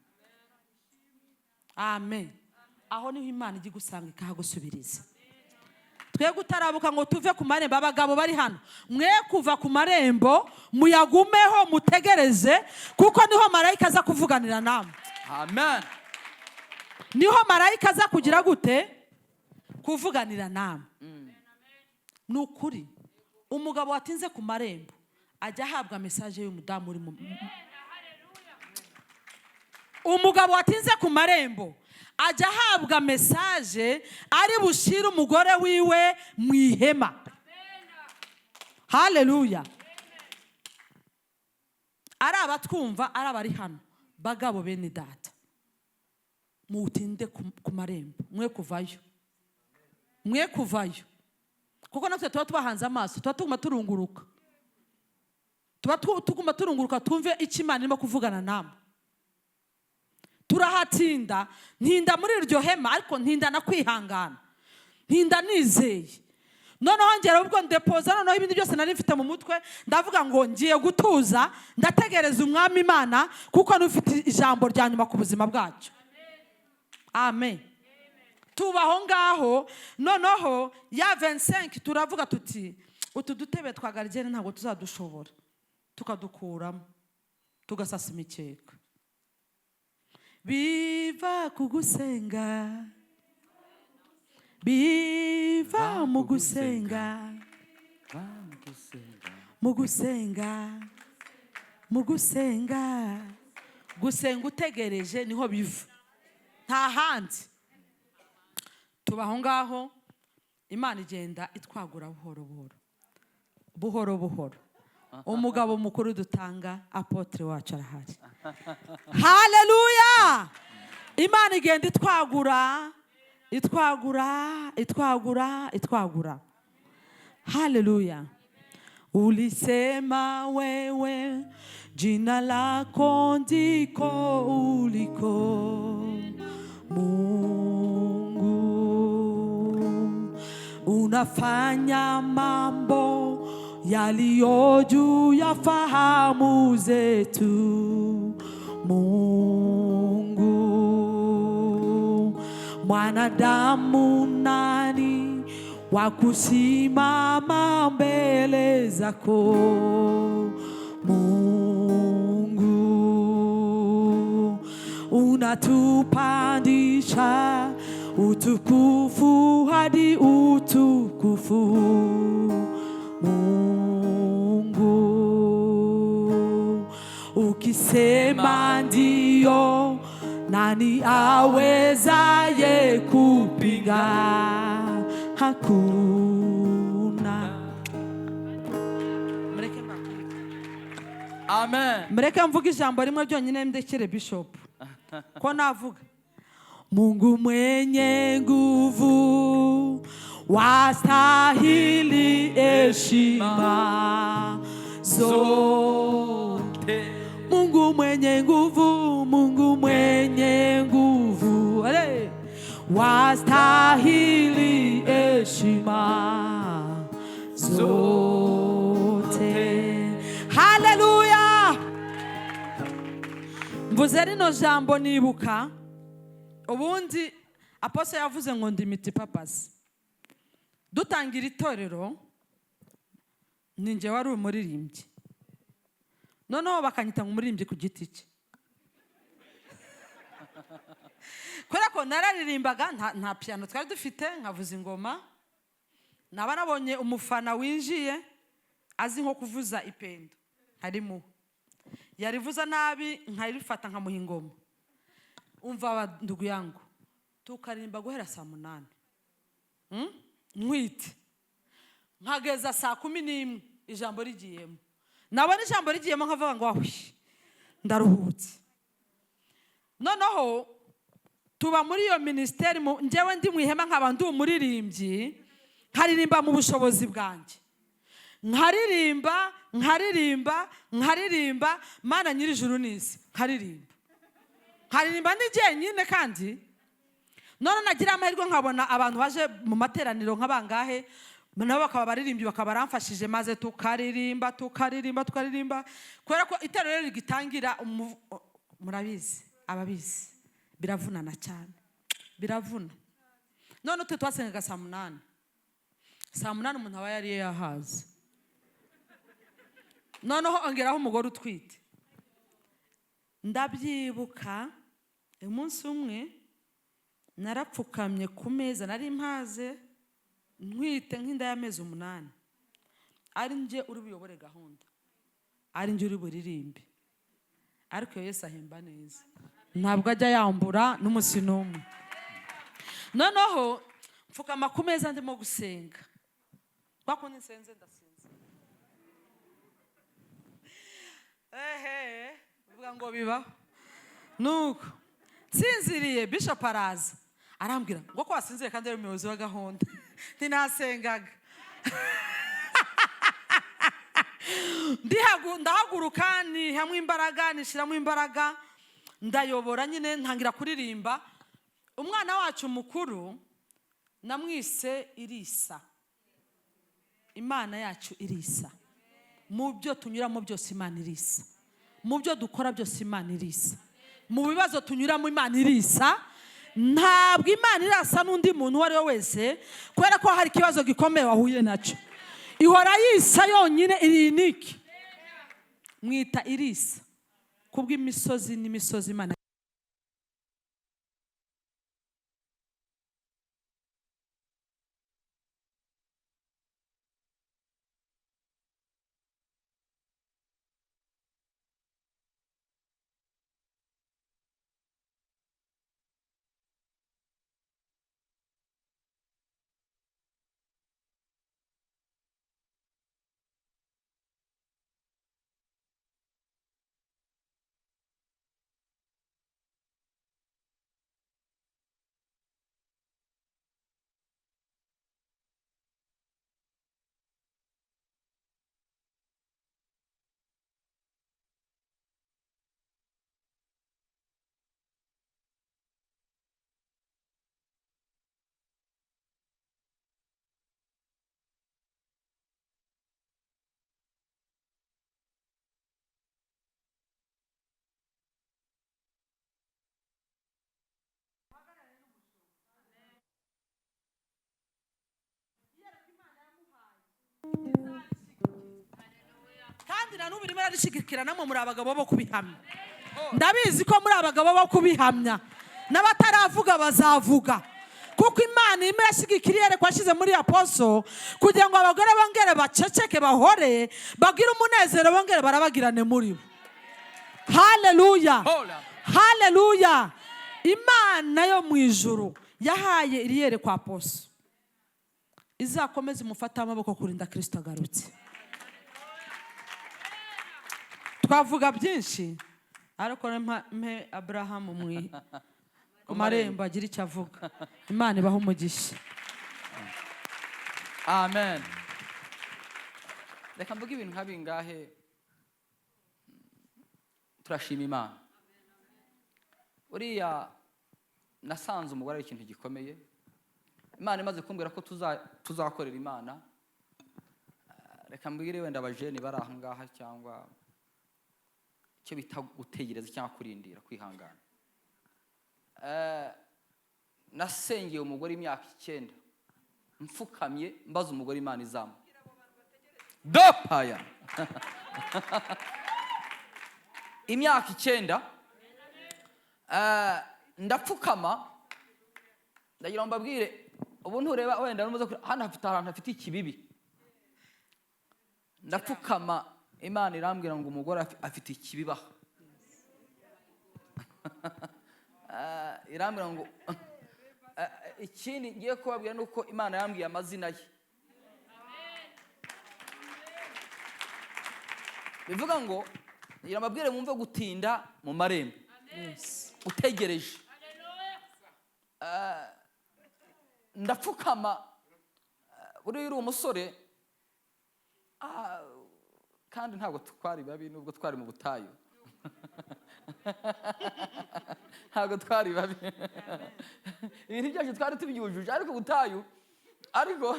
S2: Amen. Aho niho Imana ijya igusanga ikahagusubiriza. Twe gutarabuka ngo tuve ku marembo. Abagabo bari hano, mwe kuva ku marembo, muyagumeho, mutegereze, kuko niho marayika aza kuvuganira namwe.
S1: Amen.
S2: Niho marayika aza kugira gute? Kuvuganira namwe. Ni ukuri, umugabo watinze ku marembo ajya ahabwa message y'umudamu uri mu. Umugabo watinze ku marembo ajya ahabwa message ari bushyire umugore wiwe mu ihema. Haleluya! Ari abatwumva, ari abari hano, bagabo bene data, mutinde ku marembo, mwe kuvayo, mwe kuvayo, kuko natwe tuba tubahanze amaso, tuba tuguma turunguruka, tuba tuguma turunguruka, twumve icyo Imana irimo kuvugana namwe. Turahatinda, ntinda muri iryo hema, ariko ntinda na kwihangana, ntinda nizeye. Noneho ngera ubwo ndepoza noneho ibindi byose nari mfite mu mutwe, ndavuga ngo ngiye gutuza, ndategereza Umwami Imana, kuko n'ufite ijambo rya nyuma ku buzima bwacu. Amen. Tuba aho ngaho. Noneho ya 25, turavuga tuti utu dutebe twa gardienne ntabwo tuzadushobora, tukadukuramo, tugasasa imikeka. Biva ku gusenga, biva mu gusenga, mu gusenga, mu gusenga. Gusenga utegereje niho biva, nta handi. Tuba aho ngaho, Imana igenda itwagura buhoro buhoro, buhoro buhoro. Umugabo mukuru dutanga, apôtre wacu arahari. Haleluya! Imana igenda itwagura, itwagura, itwagura, itwagura. Haleluya! Ulisema wewe jina lako ndiko uliko Mungu, unafanya mambo yaliyo juu ya fahamu zetu. Mungu, mwanadamu nani wa kusimama mbele zako? Mungu, unatupandisha utukufu hadi utukufu. Mungu, ukisema ndio, nani awezaye kupinga? Hakuna. Mureke mbabwire.
S1: Amen.
S2: Mureke mvuge ijambo rimwe ryonyine, ndekere bishop ko navuga. Mungu mwenye nguvu, wastahili heshima zote. Mungu mwenye nguvu, Mungu mwenye nguvu, Ale! Wastahili heshima zote. Haleluya! Mvuze rino jambo nibuka ubundi apostle yavuze ngo ndi multipurpose. Dutangira itorero ni njye wari umuririmbyi, noneho bakanyita ngo umuririmbyi ku giti cye, kubera ko nararirimbaga, nta piano twari dufite, nkavuza ingoma. Naba nabonye umufana winjiye azi nko kuvuza ipendo, harimo yarivuza nabi nkarifata nkamuha ingoma. Umva ndugu yangu, tukaririmba guhera saa 8, ntwite, nkageza saa 11 ijambo rigiyemo. Nabona ijambo rigiyemo nkavuga ngo ahwi ndaruhutse. Noneho tuba muri iyo minisiteri, njyewe ndi mu ihema nkaba ndi umuririmbyi, nkaririmba mu bushobozi bwanjye, nkaririmba nkaririmba nkaririmba, Mana nyir'ijuru n'isi, nkaririmba nkaririmba ndi jyenyine. Kandi none nagira amahirwe nkabona abantu baje mu materaniro nk'abangahe, nabo bakaba abaririmbyi, bakaba baramfashije, maze tukaririmba tukaririmba tukaririmba. Kubera ko itorero rigitangira, murabizi, ababizi, biravunana cyane, biravuna. None twe twasengaga saa 8, saa 8 umuntu aba yariye yahaze, noneho ongeraho umugore utwite. Ndabyibuka umunsi umwe narapfukamye ku meza, nari mpaze ntwite nk'inda y'amezi 8, ari njye uri buyobore gahunda, ari njye uri buririmbe. Ariko Yesu ahemba neza, ntabwo ajya yambura n'umunsi n'umwe. Noneho mfukama ku meza ndimo gusenga, kwa kundi nsenze ndasinzira, ehe uvuga ngo bibaho. Nuko nsinziriye, Bishop araza arambwira ngo ko wasinziriye kandi ari umuyobozi wa gahunda. Ntinasengaga. Ndahaguruka, nihamwe imbaraga, nishiramo imbaraga, ndayobora nyine, ntangira kuririmba. Umwana wacu mukuru namwise Irisa. Imana yacu irisa. Mu byo tunyuramo byose Imana irisa, mu byo dukora byose Imana irisa, mu bibazo tunyuramo Imana irisa. Ntabwo Imana irasa n'undi muntu uwo ari we wese, kubera ko hari ikibazo gikomeye wahuye nacyo. Ihora yisa yonyine, iri unique. Mwita Irisa kubw'imisozi n'imisozi Imana. Kandi na n'ubu irimo irarishigikira. Namwe muri abagabo bo kubihamya, ndabizi ko muri abagabo bo kubihamya, n'abataravuga bazavuga, kuko Imana irimo irashyigikira iyerekwa yashyize muri apostle, kugira ngo abagore bongere baceceke, bahore bagire umunezero, bongere barabagirane muri bo. Haleluya, haleluya! Imana yo mu ijuru yahaye iri yerekwa apostle, izakomeze imufate amaboko kurinda Kristo agarutse. Twavuga byinshi, ariko mpe Abrahamu ku marembo agira icyo avuga. Imana ibahe umugisha.
S1: Amen. Reka mvuge ibintu nka bingahe. Turashima Imana. Uriya nasanze umugore ari ikintu gikomeye. Imana imaze kumbwira ko tuzakorera Imana. Reka mbwire wenda abajeni bari aha ngaha, cyangwa icyo bita gutegereza cyangwa kurindira, kwihangana. Nasengeye umugore imyaka 9, mfukamye mbaza umugore Imana izamu dopaya imyaka 9. Ndapfukama, ndagira ngo mbabwire, ubu ntureba wenda numuze hano hafite ahantu hafite ikibibi. Ndapfukama, Imana irambwira ngo umugore afite ikibibaho. Irambwira ngo ikindi ngiye kubabwira ni uko Imana yambwiye amazina ye, bivuga ngo ngira mbabwire mwumve gutinda mu marembo. Utegereje. Ndapfukama. Buriya uri umusore, kandi ntabwo twari babi nubwo twari mu butayu, ntabwo twari babi, ibintu byacu twari tubyujuje, ariko ubutayu, ariko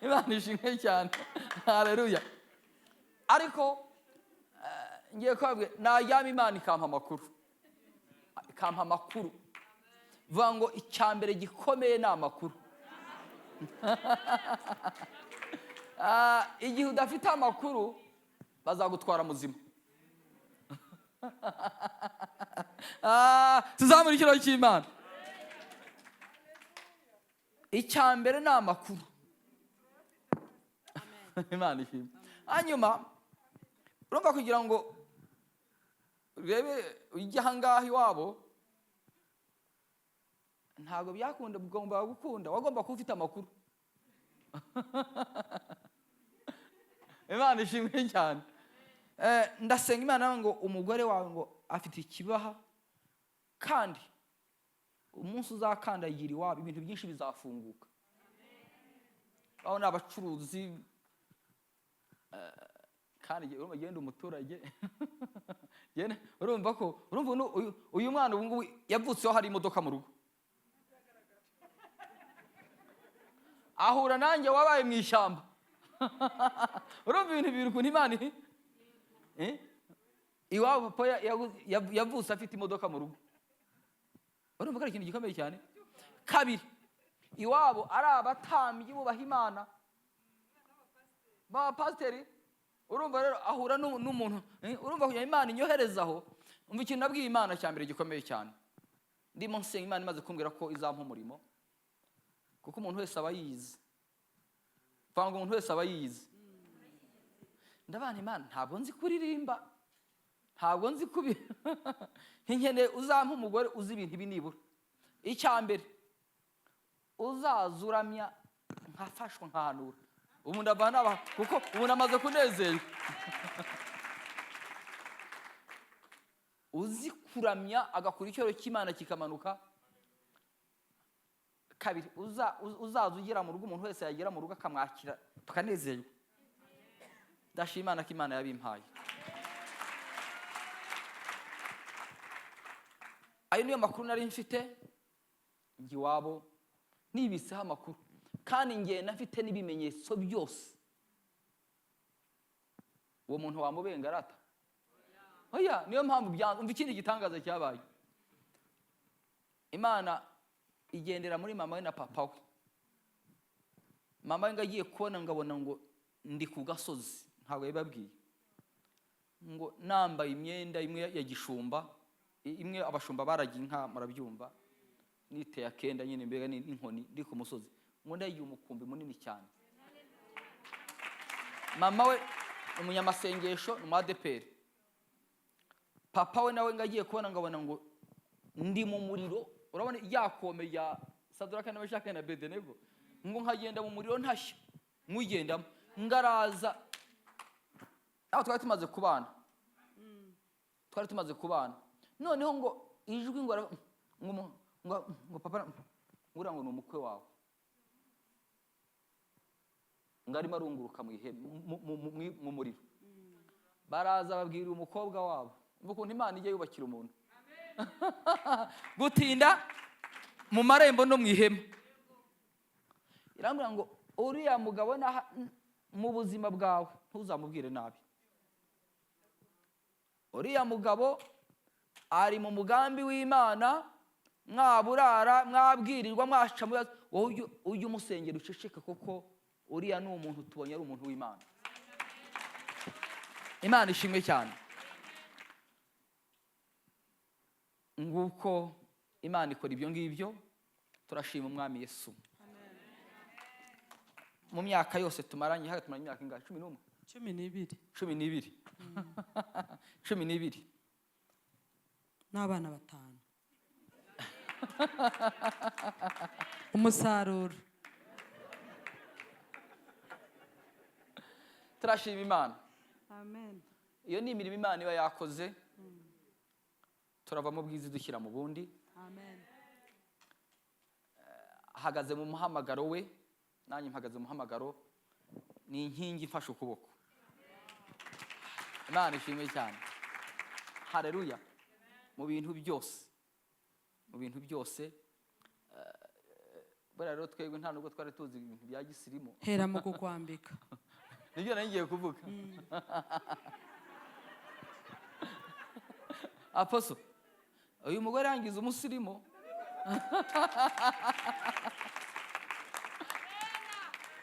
S1: Imana ishimwe cyane, haleluya. Ariko ngiye kubabwira, najyama Imana ikampa amakuru, ikampa amakuru. Vuga ngo icya mbere gikomeye ni amakuru. Igihe udafite amakuru bazagutwara muzima. Tuzamure ikiraro cy'Imana. Icya mbere ni amakuru. Imana ishimwe. Hanyuma urumva kugira ngo urebe ujye aha ngaha iwabo, ntabwo byakunda, ugomba gukunda, wagomba kuba ufite amakuru. Imana ishimwe cyane. Ndasenga Imana ngo umugore wawe ngo afite ikibaha, kandi umunsi uzakandagira iwabo ibintu byinshi bizafunguka. Aho ni abacuruzi, kandi urumva genda umuturage. Genda, urumva ko, urumva uyu mwana ubu ngubu yavutseho hari imodoka mu rugo, ahura nanjye wabaye mu ishyamba. Urumva ibintu bibiri ukuntu Imana iri? Iwabo papa yavutse afite imodoka mu rugo. Urumva ko ari ikintu gikomeye cyane. Kabiri, iwabo ari abatambyi bubaha Imana, ba pasiteri. Urumva rero ahura n'umuntu, urumva kugira Imana inyoherezaho. Umva ikintu nabwiye Imana cya mbere gikomeye cyane, ndimo nsenga Imana imaze kumbwira ko izampa umurimo, kuko umuntu wese aba yize. Mvuga ngo umuntu wese aba yize. Ndabana Imana, ntabwo nzi kuririmba, ntabwo nzi kubi, nkeneye uzampa umugore uzi ibintu ibi nibura. Icya mbere uzazuramya nkafashwa nkahanura. Ubu ndava naba, kuko ubu namaze kunezerwa. Uzi kuramya agakura icyoro cy'Imana kikamanuka. Kabiri, uzaza ugera mu rugo, umuntu wese yagera mu rugo akamwakira tukanezerwa. Ndashima Imana ko Imana yabimpaye. Ayo niyo makuru nari mfite njye iwabo, nibiseho amakuru, kandi ngenda mfite n'ibimenyetso byose. Uwo muntu wamubenga arata? Oya, niyo mpamvu byanze. Umva ikindi gitangaza cyabaye. Imana igendera muri mama we na papa we. Mama we ngo agiye kubona ngabona ngo ndi ku gasozi, ntabwo yabibabwiye, ngo nambaye imyenda imwe ya gishumba, imwe abashumba baragiye inka, murabyumva, niteye akenda nyine mbega n'inkoni, ndi ku musozi, ngo ndagiye umukumbi munini cyane. Mama we umunyamasengesho, ni umu ADPR. Papa we nawe ngo agiye kubona ngabona ngo ndi mu muriro, urabona ya kome ya Sadraka na Meshaki na Abednego, ngo nkagenda mu muriro ntashya, nkugendamo ngaraza. Aho twari tumaze kubana, twari tumaze kubana. Noneho ngo ijwi ngo ngo ngo ngo papa ngura ngo ni umukwe wawe, ngo arimo arunguruka mu ihema, mu muriro. Baraza babwira umukobwa wabo. Umva ukuntu Imana ijya yubakira umuntu. Gutinda mu marembo no mu ihema, irambwira ngo uriya mugabo mu buzima bwawe ntuzamubwire nabi. Uriya mugabo ari mu mugambi w'Imana. Mwaburara, mwabwirirwa, mwaca mu bibazo, wowe ujye umusengera uceceke, kuko uriya ni umuntu tubonye ari umuntu w'Imana. Imana ishimwe cyane. Nguko Imana ikora ibyo ngibyo. Turashima Umwami Yesu. Mu myaka yose tumaranye hano, tumaranye imyaka ingahe? 11?
S2: 12.
S1: 12, 12.
S2: N'abana batanu, umusaruro.
S1: Turashima Imana.
S3: Amen.
S1: Iyo ni imirimo Imana iba yakoze. Turava mu bwiza dushyira mu bundi.
S3: Amen.
S1: Ahagaze mu muhamagaro we, nanjye mpagaze mu muhamagaro. Ni inkingi ifashe ukuboko. Imana ishimwe cyane. Haleluya. Mu bintu byose, mu bintu byose. Buriya rero twebwe nta nubwo twari tuzi ibintu bya gisirimu.
S2: Hera mu kukwambika.
S1: Nibyo nari ngiye kuvuga. Aposo, uyu mugore yangiza umusirimu.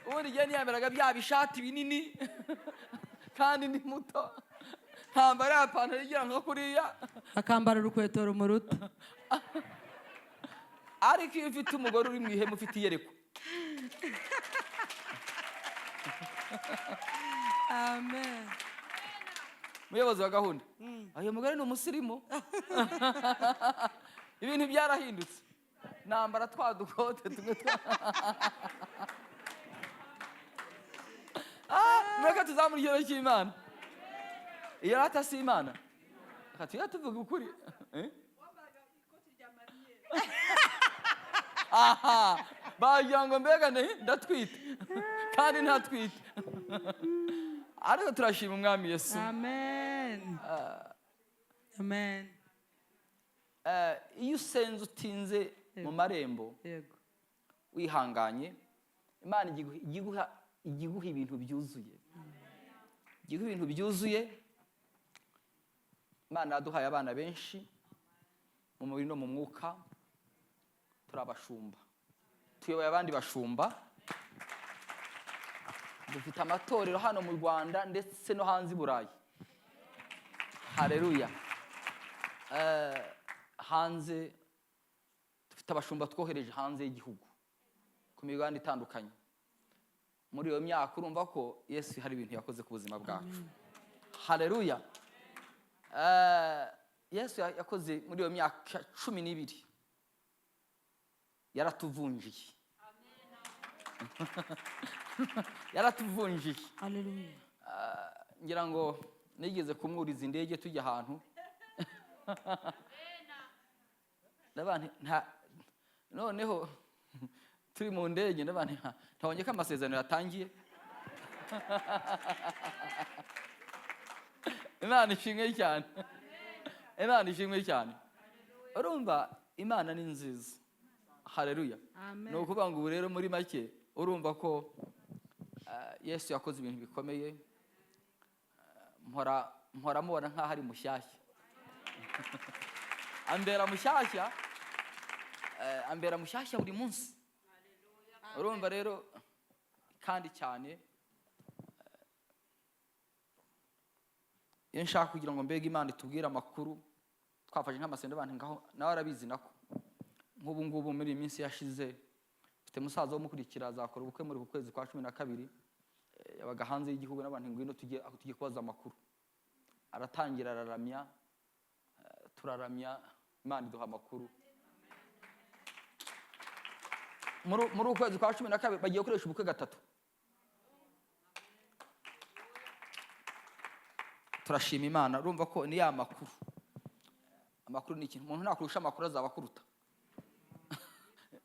S1: Ubundi igihe ntiyambaraga bya bishati binini kandi ni muto, ntambara ya pantaro igira nka kuriya,
S2: akambara urukweto rumuruta.
S1: Ariko iyo ufite umugore uri mu ihema, ufite iyerekwa.
S2: Amen.
S1: Muyobozi wa gahunda, uyu mugore ni umusirimu. Ibintu byarahindutse, nambara twa dukote tumwe twa. Mureke tuzamure ikirere cy'Imana. Iyo rata si Imana, reka tujye tuvuga ukuri. Aha bagira ngo mbega ndatwite kandi ntatwite, ariko turashima Umwami Yesu.
S2: Amen, amen.
S1: Iyo usenze utinze mu marembo, wihanganye, Imana ijya iguha ibintu byuzuye, ijya iguha ibintu byuzuye. Imana yaduhaye abana benshi mu mubiri no mu mwuka. Turi abashumba, tuyoboye abandi bashumba, dufite amatorero hano mu Rwanda ndetse no hanze i Burayi. Haleluya. Hanze dufite abashumba twohereje hanze y'igihugu ku migabane itandukanye. Muri iyo myaka urumva ko Yesu hari ibintu yakoze ku buzima bwacu. Haleluya. Yesu yakoze muri iyo myaka 12, yaratuvunjiye, yaratuvunjiye.
S2: Haleluya.
S1: Ngira ngo nigeze kumwuriza indege tujya ahantu. Ndavuga nti, noneho turi mu ndege, ndavuga nti, ntabonye ko amasezerano yatangiye. Imana ishimwe cyane. Imana ishimwe cyane. Urumva Imana ni nziza. Haleluya.
S3: Amen.
S1: Ni ukuvuga ngo ubu rero muri make urumva ko Yesu yakoze ibintu bikomeye. Mpora mubona nkaho ari mushyashya. Ambera mushyashya, ambera mushyashya buri munsi. Urumva rero kandi cyane, iyo nshaka kugira ngo mbega Imana itubwire amakuru, twafashe nk'amasendo abantu ngaho, nawe arabizi nako. Nk'ubu ngubu muri iyi minsi yashize mfite musaza w'umukurikira azakora ubukwe muri uku kwezi kwa 12, yabaga hanze y'igihugu n'abantu ngwino aho tujye kubaza amakuru. Aratangira araramya, turaramya, Imana iduha amakuru. Muri uku kwezi kwa 12 bagiye gukoresha ubukwe 3. Turashima Imana. Urumva ko ni ya makuru. Amakuru ni ikintu umuntu nakurusha amakuru azaba akuruta.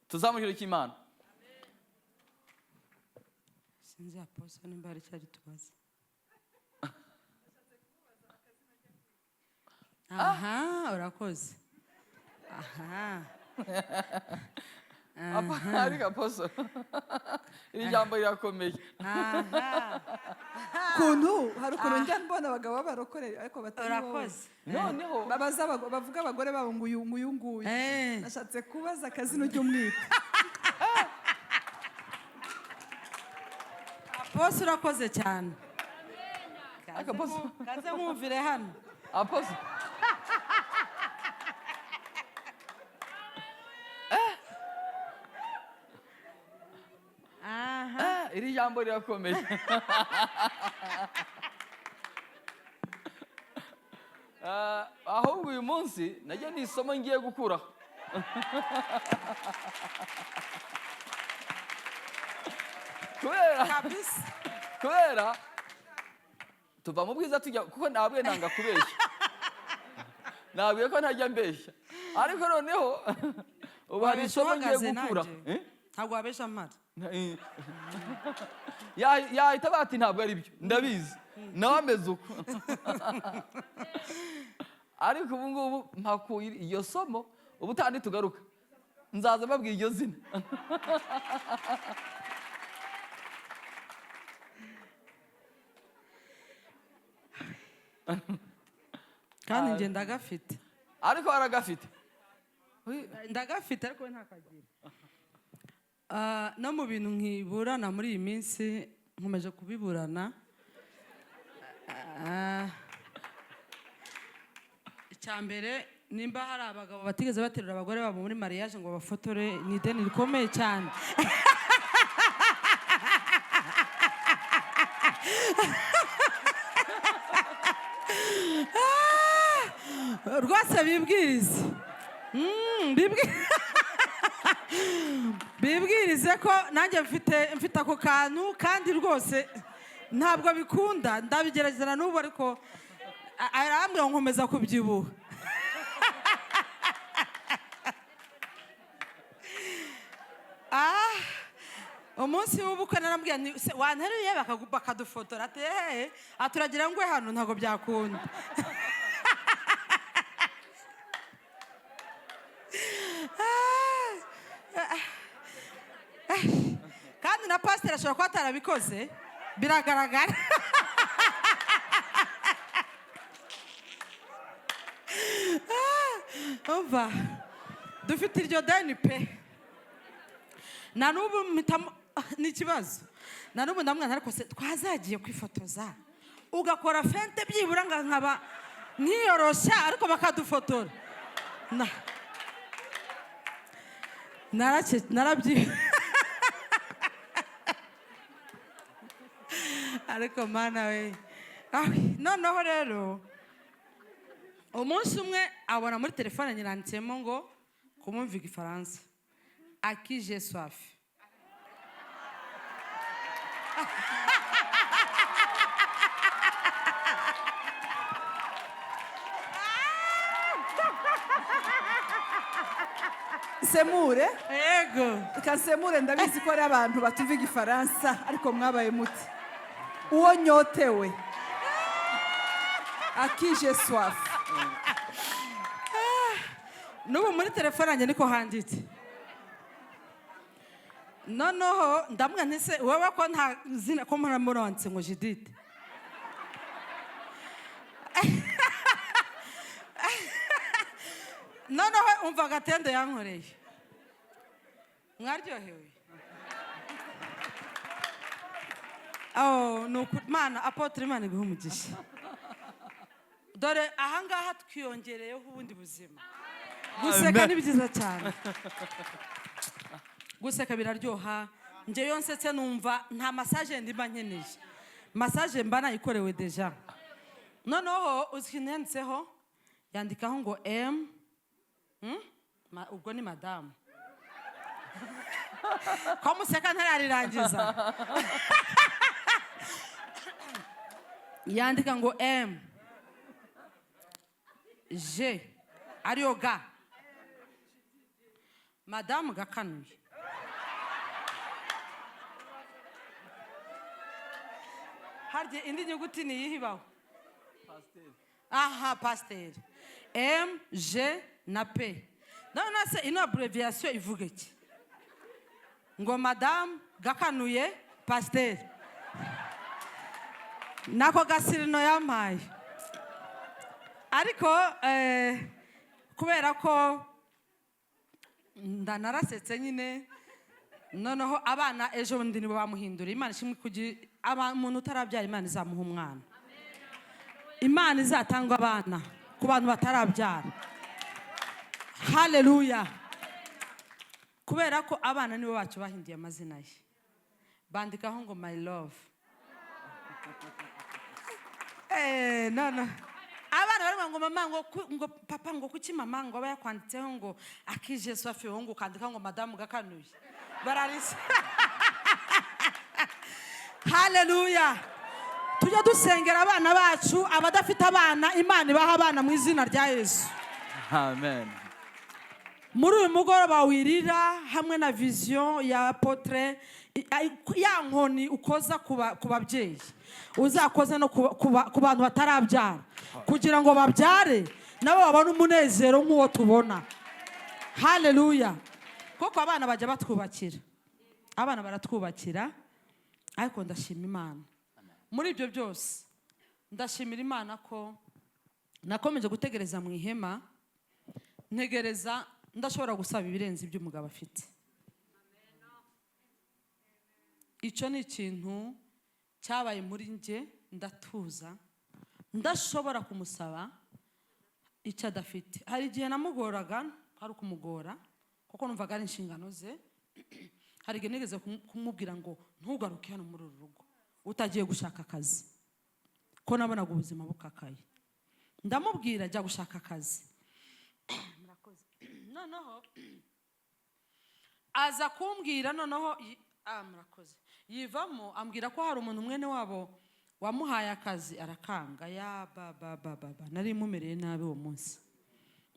S1: Tuzamurire cy'Imana.
S2: Sinzi aposo nimba hari icyo ari tubaze. Aha, urakoze. Aha.
S1: Ariko apostle, iri jambo rirakomeye.
S2: Aha.
S3: Ukuntu hari ukuntu njya mbona abagabo b'abarokore, ariko batari wowe.
S2: Urakoze.
S1: Noneho
S3: Babaza bavuga abagore babo ngo uyu nguyu nguyu. Nashatse kubaza akazina ujya umwita.
S2: Apostle, urakoze cyane.
S1: Ariko apostle,
S2: Kaze nkumvire hano.
S1: Apostle,
S2: Aha.
S1: Iri jambo rirakomeye. Ahubwo uyu munsi najya ni isomo ngiye gukuraho, kubera
S2: Kabisa.
S1: kubera tuva mu bwiza tujya, kuko ntabwo nanga kubeshya, nabwiye ko ntajya mbeshya, ariko noneho ubu hari
S2: Wabeshya
S1: isomo ngiye
S2: uhagaze
S1: gukura.
S2: nanjye.
S1: Eh?
S2: Ntabwo wabesha mpari.
S1: Yahita bati ntabwo ari byo, ndabizi nawe ameze uko. Ariko ubu ngubu mpakuye iryo somo, ubutaha nitugaruka nzaza mbabwira iryo zina.
S2: Kandi njye ndagafite.
S1: Ariko aragafite.
S2: Ndagafite, ariko we ntakagira. No mu bintu nkiburana muri iyi minsi, nkomeje kubiburana. Icya mbere, nimba hari abagabo batigeze baterura abagore babo muri mariage ngo bafotore, ni ideni rikomeye cyane. Rwose bibwirize. Bibwirize ko nanjye mfite ako kantu, kandi rwose ntabwo bikunda. Ndabigerageza na n'ubu, ariko arambwira ngo nkomeza kubyibuha. Umunsi w'ubukwe narambwira nti: "Se, wanteruye bakadufotora?" Ati: "Hehe." Aturagira ngo hano ntabwo byakunda. Kandi na pasiteri ashobora kuba atarabikoze, biragaragara. Umva, dufite iryo deni pe. Na n'ubu mpitamo, ni ikibazo. Na n'ubu ndamwana, ariko se twazagiye kwifotoza, ugakora fente byibura nga nkaba nkiyoroshya, ariko bakadufotora. Narabyi, ariko mana we. Ah, noneho rero umunsi umwe abona muri telefone nyiranditsemo ngo kumumva igifaransa "À qui j'ai soif".
S3: Semure.
S2: Yego.
S3: Kasemure, ndabizi ko hari abantu batumva igifaransa, ariko mwabaye muti uwo nyotewe, "À qui j'ai soif".
S2: N'ubu muri telefone yanjye niko handitse. Noneho ndamubwira nti: "Se wowe ko nta zina, ko mpora ngo Judith?" Noneho umva agatende yankoreye. Mwaryohewe. Oh, ni ukuri Mana, apôtre, Imana iguhe umugisha. Dore ahangaha twiyongereyeho ubundi buzima. Guseka ni byiza cyane, guseka biraryoha. Njye iyo nsetse numva nta massage ndimba nkeneye, massage mba nayikorewe déjà. Noneho uzi ikintu yanditseho? Yandikaho ngo M. Ubwo ni madamu. Ko museka ntararirangiza? Yandika ngo M G, ariyo ga madamu gakanuye. Harya indi nyuguti ni iyihe ibaho? Aha, pasiteri. M G na P. None se ino abbreviation ivuga iki? Ngo madamu Gakanuye pasiteri, nako gasirino yampaye. Ariko kubera ko ndanarasetse nyine, noneho abana ejo bundi nibo bamuhindura. Imana ishimwe kugira umuntu utarabyara, Imana izamuha umwana. Imana izatanga abana ku bantu batarabyara. Haleluya! Kubera ko abana nibo bacu bahinduye amazina ye, bandikaho ngo "my love". No no, abana baravuga ngo mama, ngo ngo papa, ngo kuki mama ngo aba yakwanditseho ngo akije Swafi, wowe ngo ukandikaho ngo madamu Gakanuye? Bararisa. Haleluya! Tujya dusengera abana bacu. Abadafite abana, Imana ibaha abana mu izina rya Yesu.
S1: Amen.
S2: Muri uyu mugoroba wirira hamwe na vision ya apôtre, ya nkoni ukoza ku babyeyi, uzakoze no ku bantu batarabyara, kugira ngo babyare nabo babone umunezero nk'uwo tubona. Haleluya! Kuko abana bajya batwubakira, abana baratwubakira. Ariko ndashima Imana muri ibyo byose. Ndashimira Imana ko nakomeje gutegereza mu ihema, ntegereza ndashobora gusaba ibirenze ibyo umugabo afite. Icyo ni ikintu cyabaye muri njye, ndatuza, ndashobora kumusaba icyo adafite. Hari igihe namugoraga, ari ukumugora kuko numvaga ari inshingano ze. Hari igihe nigeze kumubwira ngo ntugaruke hano muri uru rugo utagiye gushaka akazi, ko nabonaga ubuzima bukakaye. Ndamubwira jya gushaka akazi. Murakoze. Noneho aza kumbwira, noneho murakoze, yivamo ambwira ko hari umuntu mwene wabo wamuhaye akazi, arakanga. Ya ba ba ba ba ba, nari mumereye nabi uwo munsi.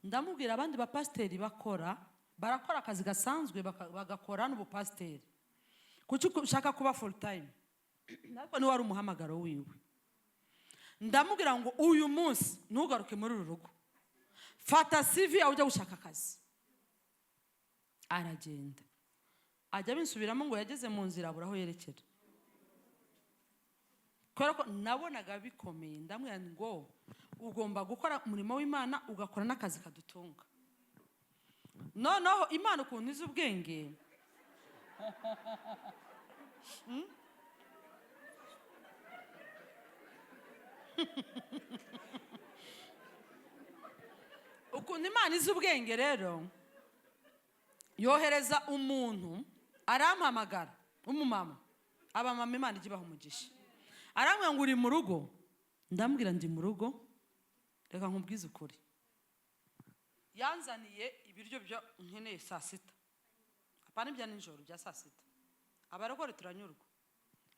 S2: Ndamubwira abandi bapasiteri bakora, barakora akazi gasanzwe, bagakora n'ubupasiteri, kuki ushaka kuba full time? Ariko niwe wari umuhamagaro wiwe. Ndamubwira ngo uyu munsi ntugaruke muri uru rugo, fata CV yawe ujya gushaka akazi. Aragenda, ajya abinsubiramo ngo yageze mu nzira abura aho yerekera, kubera ko nabonaga bikomeye. Ndamubwira ngo ugomba gukora umurimo w'Imana, ugakora n'akazi kadutunga. Noneho Imana ukuntu izi ubwenge. Ukuntu Imana izi ubwenge rero, yohereza umuntu arampamagara, umumama. Abamama Imana ijya ibaha umugisha. Arambwira ngo uri mu rugo? Ndamubwira ndi mu rugo. Reka nkubwize ukuri, yanzaniye ibiryo byo nkeneye saa sita, apana ibya nijoro, bya saa sita. Abarokore turanyurwa.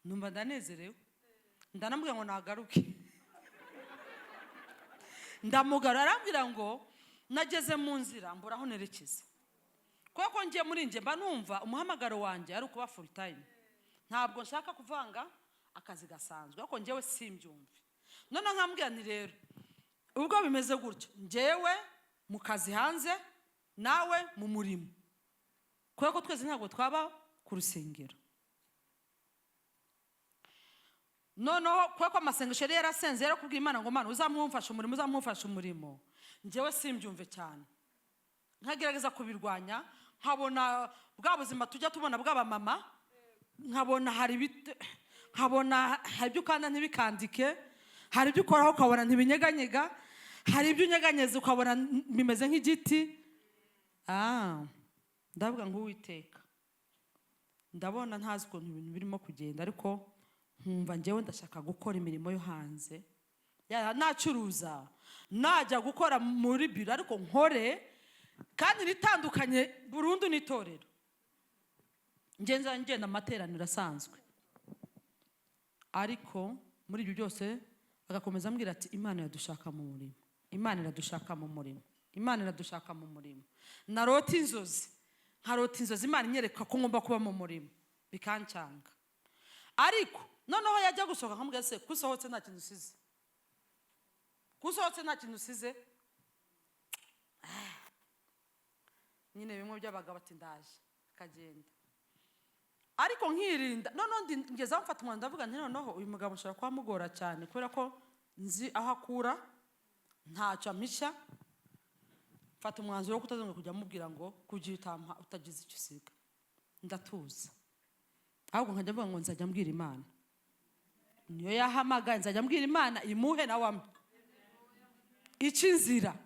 S2: Numva ndanezerewe, ndanamubwira ngo nagaruke. Ndamugarura, arambwira ngo nageze mu nzira mbura aho nerekeza, kuko ngiye muri njye mba numva umuhamagaro wanjye ari ukuba full time, ntabwo nshaka kuvanga akazi gasanzwe, ariko njyewe simbyumve. Noneho nkambwira nti rero ubwo bimeze gutyo, njyewe mu kazi hanze, nawe mu murimo, kubera ko twese ntabwo twaba ku rusengero. Noneho kubera ko amasengesho yari yarasenze, yarakubwiye Imana ngo Mana uzamumfashe umurimo, uzamumfashe umurimo, njyewe simbyumve cyane, nkagerageza kubirwanya, nkabona bwa buzima tujya tubona bw'abamama, nkabona hari nkabona hari ibyo ukanda ntibikandike, hari ibyo ukoraho ukabona ntibinyeganyega, hari ibyo unyeganyeza ukabona bimeze nk'igiti. Ndavuga ngo Uwiteka, ndabona ntazi ukuntu ibintu birimo kugenda, ariko nkumva njyewe ndashaka gukora imirimo yo hanze, nacuruza, najya gukora muri biro, ariko nkore kandi nitandukanye burundu n'itorero, ngenza ngenda amateraniro asanzwe. Ariko muri ibyo byose agakomeza ambwira ati Imana iradushaka mu murimo, Imana iradushaka mu murimo, Imana iradushaka mu murimo. Narota inzozi, nkarota inzozi Imana inyereka ko ngomba kuba mu murimo, bikancanga. Ariko noneho yajya gusohoka nkamubwira se ko usohotse nta kintu usize, ko usohotse nta kintu usize. Nyine bimwe by'abagabo, ati ndaje, akagenda. Ariko nkirinda. Noneho ngezeho mfata umwanzuro, ndavuga nti noneho uyu mugabo nshobora kuba amugora cyane, kubera ko nzi aho akura, ntacyo ampisha. Mfata umwanzuro wo kutazongera kujya amubwira ngo kugira utampa utagize icyo usiga. Ndatuza, ahubwo nkajya mvuga ngo nzajya mbwira Imana, niyo yahamagaye, nzajya mbwira Imana imuhe nawe ampe ica inzira,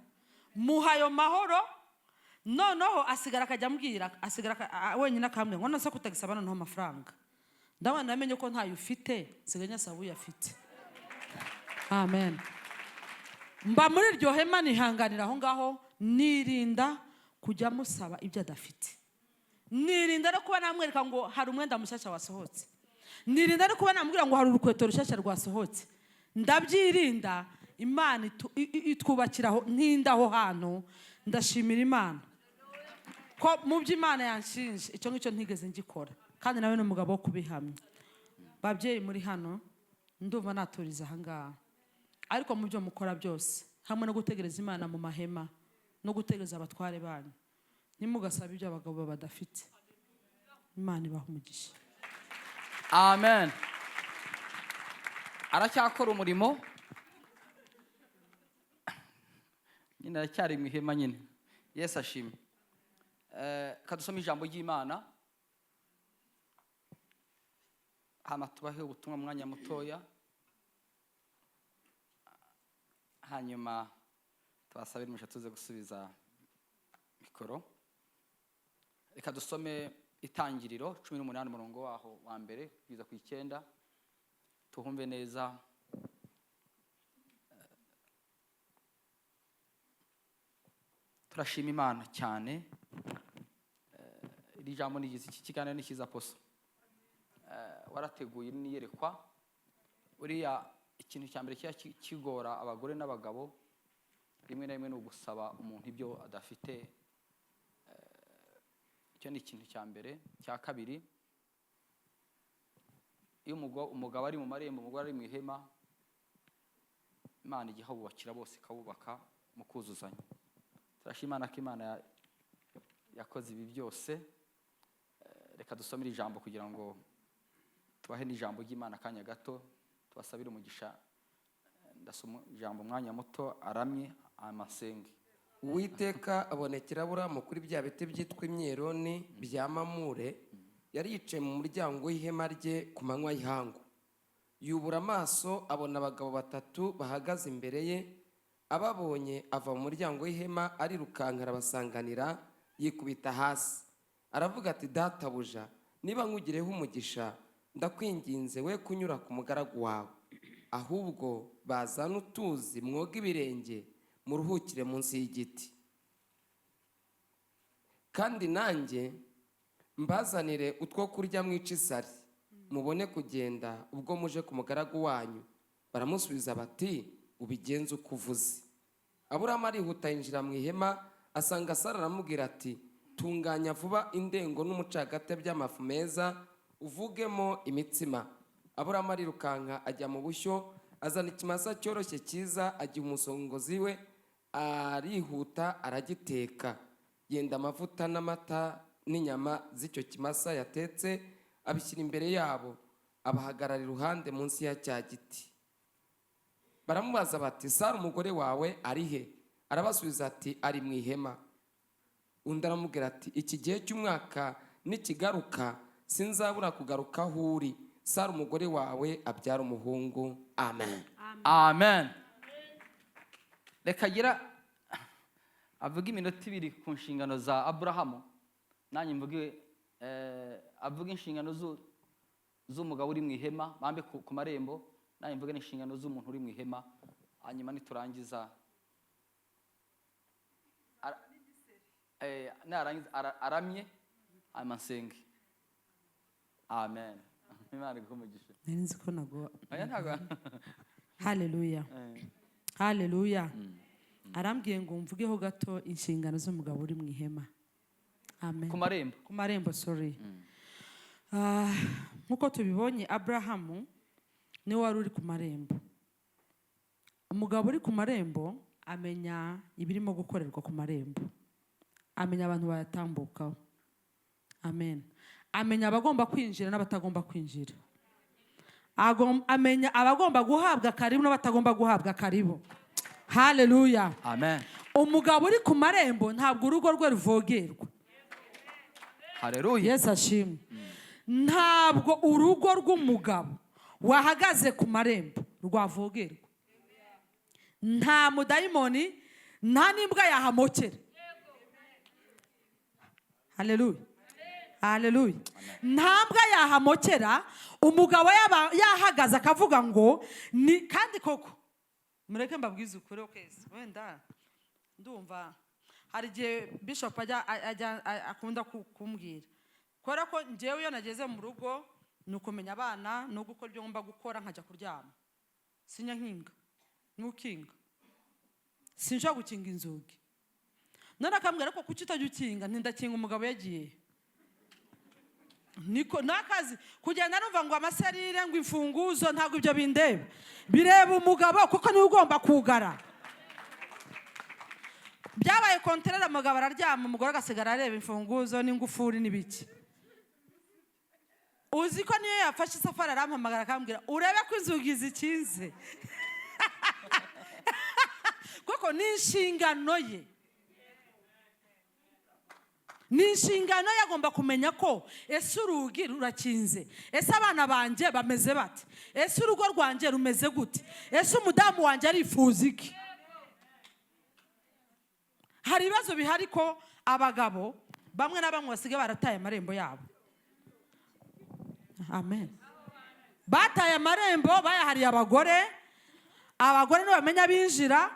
S2: muha ayo mahoro. Noneho asigara akajya ambwira, asigara wenyine akambwira ngo none se kutagisaba noneho amafaranga? Ndabona namenye ko ntayo ufite, nsigaye nyasaba uyafite. Amen. Mba muri iryo hema, nihanganira aho ngaho, nirinda kujya musaba ibyo adafite, nirinda no kuba namwereka ngo hari umwenda mushyashya wasohotse, nirinda no kuba namubwira ngo hari urukweto rushyashya rwasohotse. Ndabyirinda. Imana itwubakira aho, ntinda aho hantu. Ndashimira Imana ko mu byo Imana yanshinje, icyo ngicyo ntigeze ngikora, kandi nawe ni umugabo wo kubihamya. Babyeyi muri hano, ndumva naturiza ahangaha, ariko mu byo mukora byose, hamwe no gutegereza Imana mu mahema no gutegereza abatware banyu, ntimugasabe ibyo abagabo badafite. Imana ibaha umugisha.
S1: Amen. Aracyakora umurimo nyine, aracyari mu ihema nyine. Yesu ashimwe. Kadusome ijambo ry'Imana, hama tubahe ubutumwa mu mwanya mutoya, hanyuma tubasabire umugisha, tuze gusubiza mikoro. Reka dusome Itangiriro 18, umurongo waho wa mbere kugeza ku 9, tuhumve neza. Turashima Imana cyane. Iri jambo ni ryiza, iki kiganiro ni cyiza. Poso, warateguye n'iyerekwa. Uriya ikintu cya mbere kiba kigora abagore n'abagabo rimwe na rimwe ni ugusaba umuntu ibyo adafite. Icyo ni ikintu cya mbere. Cya kabiri, iyo umugabo ari mu marembo, umugore ari mu ihema, Imana ijya ihabubakira bose, ikabubaka mu kuzuzanya. Turashima Imana ko Imana yakoze ibi byose. Reka dusome iri jambo kugira ngo tubahe n'ijambo ry'Imana akanya gato, tubasabire umugisha. Ndasoma ijambo umwanya muto, aramye amasenge.
S4: Uwiteka abonekera Aburamu kuri bya biti byitwa imyeroni bya Mamure, yari yicaye mu muryango w'ihema rye ku manywa y'ihangu. Yubura amaso abona abagabo batatu bahagaze imbere ye. Ababonye ava mu muryango w'ihema arirukanka, arabasanganira, yikubita hasi, aravuga ati: "Databuja, niba nkugireho umugisha, ndakwinginze we kunyura ku mugaragu wawe, ahubwo bazane utuzi mwoge ibirenge, muruhukire munsi y'igiti, kandi nanjye mbazanire utwo kurya mwice isari, mubone kugenda ubwo muje ku mugaragu wanyu." Baramusubiza bati: "Ubigenze uko uvuze." Aburahamu arihuta yinjira mu ihema, asanga Sara, aramubwira ati: "Tunganya vuba indengo n'umucagate by'amafu meza, uvugemo imitsima." Aburahamu arirukanka ajya mu bushyo, azana ikimasa cyoroshye cyiza, agiha umusongozi we, arihuta aragiteka. Yenda amavuta n'amata n'inyama z'icyo kimasa yatetse, abishyira imbere yabo, abahagarara iruhande munsi ya cya giti. Baramubaza bati: "Sara umugore wawe ari he?" Arabasubiza ati: "Ari mu ihema." Undi aramubwira ati: "Iki gihe cy'umwaka nikigaruka, sinzabura kugaruka aho uri, Sara umugore wawe abyara umuhungu." Amen.
S1: Amen. Reka gira avuge iminota 2 ku nshingano za Aburahamu, nanjye mvuge, avuge inshingano z'umugabo uri mu ihema bambe ku marembo, nanjye mvuge n'inshingano z'umuntu uri mu ihema. Hanyuma niturangiza narangiza aramye, hanyuma nsenge. Amen. Imana iguhe umugisha.
S2: Nari nzi ko nago.
S1: Oya, ntabwo.
S2: Haleluya, haleluya. Arambwiye ngo mvugeho gato inshingano z'umugabo uri mu ihema. Amen.
S1: Ku marembo.
S2: Ku marembo, sorry. Nk'uko tubibonye, Aburahamu niwe wari uri ku marembo. Umugabo uri ku marembo amenya ibirimo gukorerwa ku marembo. Amenya abantu bayatambukaho. Amen. Amenya abagomba kwinjira n'abatagomba kwinjira. Amenya abagomba guhabwa karibu n'abatagomba guhabwa karibu. Haleluya.
S1: Amen.
S2: Umugabo uri ku marembo, ntabwo urugo rwe ruvogerwa.
S1: Haleluya.
S2: Yesu ashimwe. Ntabwo urugo rw'umugabo wahagaze ku marembo rwavogerwa. Nta mudayimoni, nta n'imbwa yahamokera. Haleluya, haleluya. Nta mbwa yahamokera umugabo yaba yahagaze akavuga ngo ni. Kandi koko mureke mbabwize ukuri. Okezi, wenda ndumva hari igihe bishop ajya akunda kumbwira, kubera ko njyewe iyo nageze mu rugo ni ukumenya abana no gukora ibyo ngomba gukora, nkajya kuryama. Sinya nkinga nukinga, sinshobora gukinga inzugi. None akambwira: "Ariko kuki utajya ukinga?" Ntindakinga umugabo yagiye. Niko nakazi kugenda numva ngo amaserire, ngo imfunguzo, ntabwo ibyo bindeba, bireba umugabo, kuko niwe ugomba kugara. Byabaye contraire, umugabo araryama, umugore agasigara areba imfunguzo n'ingufuri n'ibiki. Uzi ko niyo yafashe isafari arampamagara akambwira: "Urebe ko inzugi zikinze," kuko ni inshingano ye, ni inshingano ye. Agomba kumenya ko: ese urugi rurakinze? Ese abana banjye bameze bate? Ese urugo rwanjye rumeze gute? Ese umudamu wanjye arifuza iki? Hari ibibazo bihari ko abagabo bamwe na bamwe basigaye barataye amarembo yabo. Amen. Bataye amarembo, bayahariye abagore. Abagore ntibamenya binjira.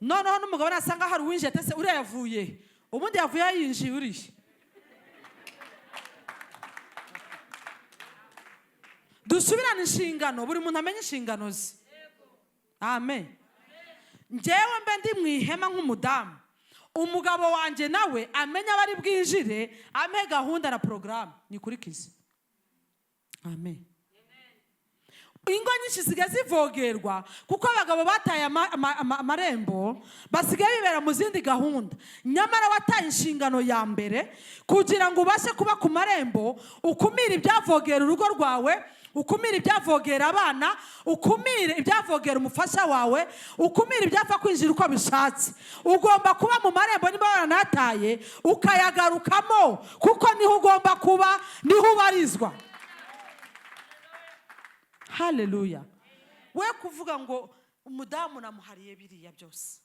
S2: Noneho n'umugabo nasanga hari uwinjiye, atese uriya yavuye, ubundi yavuye yinjiye uriya. Dusubirane inshingano, buri muntu amenye inshingano ze. Amen. Njyewe mbe ndi mu ihema nk'umudamu, umugabo wanjye nawe amenye abari bwinjire, ampe gahunda na porogaramu nikurikize. Amen. Ingo nyinshi zisigaye zivogerwa kuko abagabo bataye amarembo, basigaye bibera mu zindi gahunda. Nyamara wataye inshingano ya mbere kugira ngo ubashe kuba ku marembo, ukumire ibyavogera urugo rwawe, ukumire ibyavogera abana, ukumire ibyavogera umufasha wawe, ukumire ibyapfa kwinjira uko bishatse. Ugomba kuba mu marembo, niba waranataye ukayagarukamo, kuko niho ugomba kuba, niho ubarizwa. Haleluya. We kuvuga ngo umudamu namuhariye biriya byose,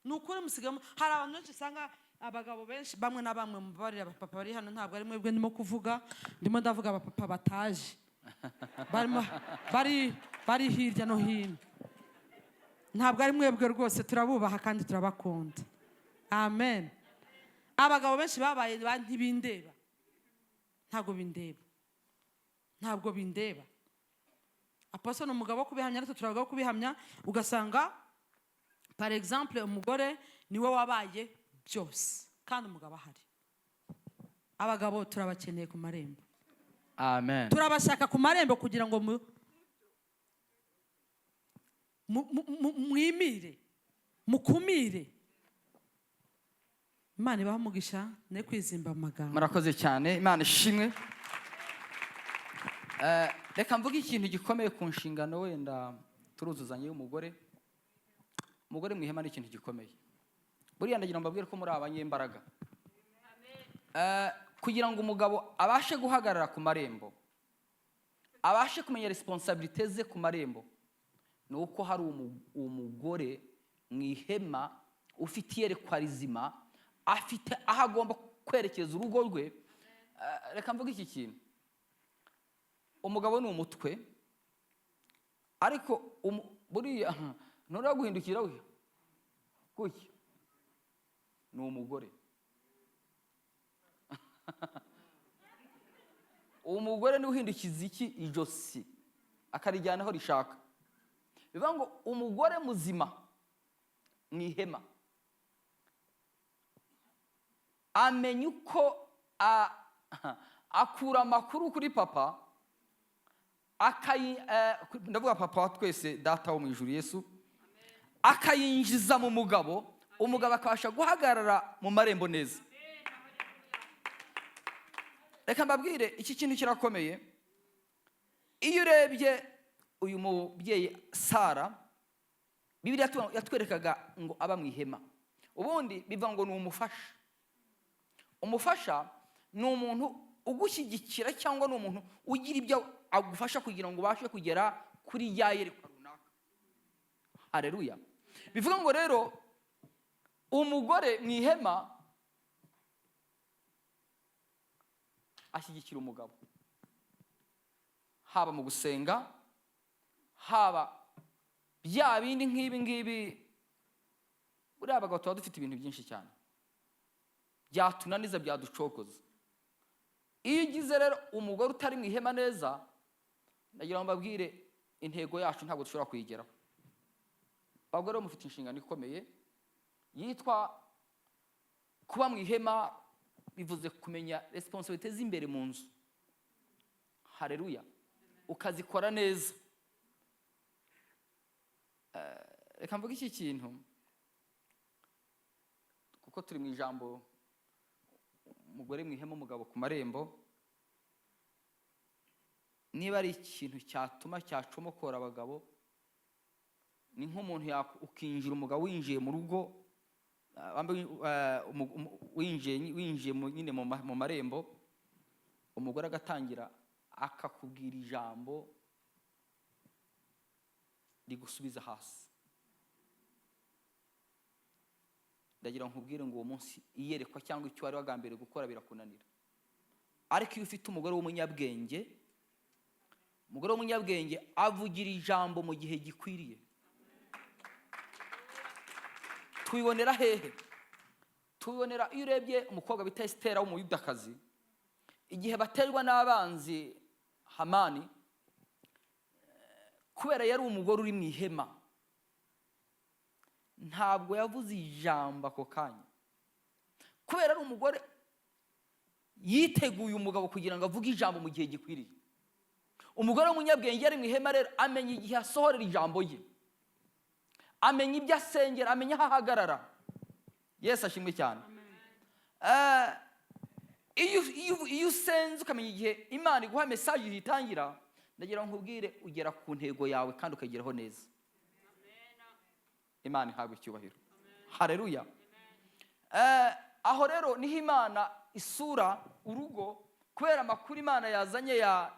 S2: ni ukuri musigamo. Hari abantu benshi usanga, abagabo benshi bamwe na bamwe, mubabarira abapapa bari hano, ntabwo ari mwebwe ndimo kuvuga, ndimo ndavuga abapapa bataje, barimo bari hirya no hino. Ntabwo ari mwebwe rwose, turabubaha kandi turabakunda. Amen. Abagabo benshi babaye ba ntibindeba, ntabwo bindeba, ntabwo bindeba. Apostle ni umugabo wo kubihamya, natwe turi abagabo wo kubihamya. Ugasanga par exemple umugore niwe wabaye byose kandi umugabo ahari. Abagabo turabakeneye ku marembo.
S1: Amen.
S2: Turabashaka ku marembo kugira ngo mwimire, mukumire. Imana ibahe umugisha, ne kwizimba mu magambo.
S1: Murakoze cyane, Imana ishimwe. Reka mvuge ikintu gikomeye ku nshingano, wenda turuzuzanye, y'umugore. Umugore mu ihema ni ikintu gikomeye. Buriya ndagira ngo mbabwire ko muri abanyembaraga. Kugira ngo umugabo abashe guhagarara ku marembo, abashe kumenya responsabilité ze ku marembo, ni uko hari umugore mu ihema ufite iyerekwa rizima, afite aho agomba kwerekeza urugo rwe. Reka mvuge iki kintu: umugabo ni umutwe, ariko buriya ntureba guhindukira we gutya ni umugore. Umugore niwe uhindukiza iki ijosi akarijyana aho rishaka. Bivuga ngo umugore muzima mu ihema amenya uko akura amakuru kuri papa, ndavuga papa wa twese, Data wo mu ijuru Yesu, akayinjiza mu mugabo. Umugabo akabasha guhagarara mu marembo neza. Reka mbabwire, iki kintu kirakomeye. Iyo urebye uyu mubyeyi Sara, Bibiliya yatwerekaga ngo aba mu ihema. Ubundi biva ngo ni umufasha. Umufasha ni umuntu ugushyigikira, cyangwa ni umuntu ugira ibyo agufasha kugira ngo ubashe kugera kuri ya yerekwa runaka. Hareruya! Bivuga ngo rero umugore mu ihema ashyigikira umugabo, haba mu gusenga, haba bya bindi nk'ibi ngibi. Buriya abagabo tuba dufite ibintu byinshi cyane byatunaniza, byaducokoza. Iyo ugize rero umugore utari mu ihema neza, ndagira ngo mbabwire, intego yacu ntabwo dushobora kuyigeraho. Abagore bo mufite inshingano ikomeye yitwa kuba mu ihema. Bivuze kumenya responsabilités z'imbere mu nzu, hareruya, ukazikora neza. Reka mvuge iki kintu, kuko turi mu ijambo umugore mu ihema, umugabo ku marembo. Niba ari ikintu cyatuma cyacomokora abagabo, ni nk'umuntu ukinjira, umugabo winjiye mu rugo, winjiye nyine mu marembo, umugore agatangira akakubwira ijambo rigusubiza hasi. Ndagira ngo nkubwire ngo uwo munsi iyerekwa cyangwa icyo wari wagambiriye gukora birakunanira. Ariko iyo ufite umugore w'umunyabwenge, umugore w'umunyabwenge avugira ijambo mu gihe gikwiriye. Tubibonera hehe? Tubibonera iyo urebye umukobwa bita Esitera w'Umuyudakazi, igihe baterwa n'abanzi Hamani, kubera yari umugore uri mu ihema, ntabwo yavuze ijambo ako kanya. Kubera ari umugore yiteguye umugabo kugira ngo avuge ijambo mu gihe gikwiriye. Umugore w'umunyabwenge ari mu ihema rero amenya igihe asohorera ijambo rye, amenya ibyo asengera, amenya aho ahagarara. Yesu ashimwe cyane. Iyo usenze ukamenya igihe Imana iguha message uyitangira, ndagira ngo nkubwire, ugera ku ntego yawe kandi ukayigeraho neza. Imana ihabwa icyubahiro. Hareruya! Aho rero niho Imana isura urugo, kubera amakuru Imana yazanye ya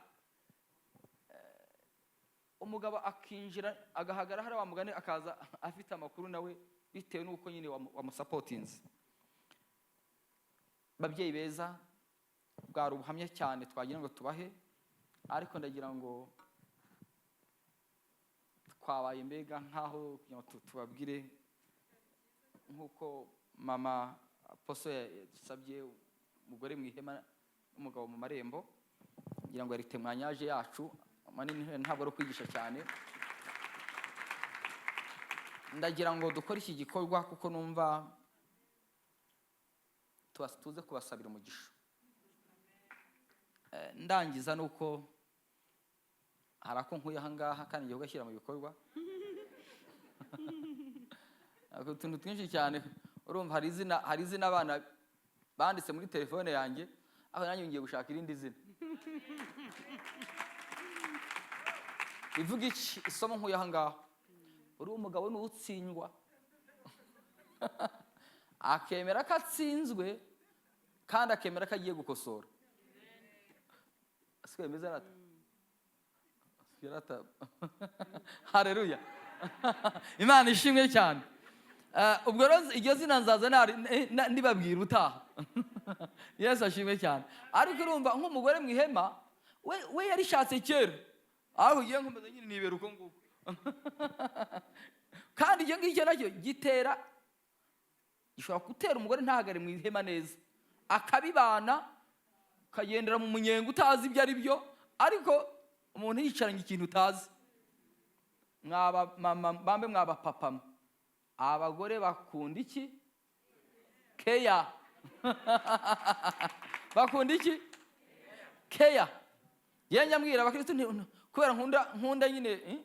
S1: umugabo akinjira agahagara hariya, wa mugani akaza afite amakuru nawe, bitewe n'uko nyine wamusapotinze. Babyeyi beza, bwari ubuhamya cyane twagira ngo tubahe, ariko ndagira ngo twabaye mbega nk'aho kugira ngo tubabwire nk'uko mama poso yadusabye, umugore mu ihema n'umugabo mu marembo. Ngira ngo yari témoignage yacu manini, ntabwo ari ukwigisha cyane. Ndagira ngo dukore iki gikorwa kuko numva tuze kubasabira umugisha. Ndangiza nuko hari ako nkuye aha ngaha kandi ngiye kugashyira mu bikorwa. Utuntu twinshi cyane. Urumva hari izina abana banditse muri telefone yanjye, aho nanjye ngiye gushaka irindi zina. Bivuga iki isomo nkuye aha ngaha? Uri umugabo ni utsindwa akemera ko atsinzwe, kandi akemera ko agiye gukosora. Siko bimeze rata? Rata? Hareruya, Imana ishimwe cyane. Ubwo rero iryo zina nzaza ndibabwira utaha. Yesu ashimwe cyane. Ariko urumva nk'umugore mu ihema we yarishatse kera, aho ugiye nkomeza nyine nibera uko nguko. Kandi icyo ngicyo nacyo gishobora gutera umugore ntahagare mu ihema neza, akabibana, ukagendera mu munyenga utazi ibyo ari byo. Ariko umuntu yicaranye ikintu utazi, mwaba mama bambe, mwaba papa mwe, abagore bakunda iki? Keya. Bakunda iki? Keya. Yewe nyambwira abakristo nti kubera nkunda nyine, eh?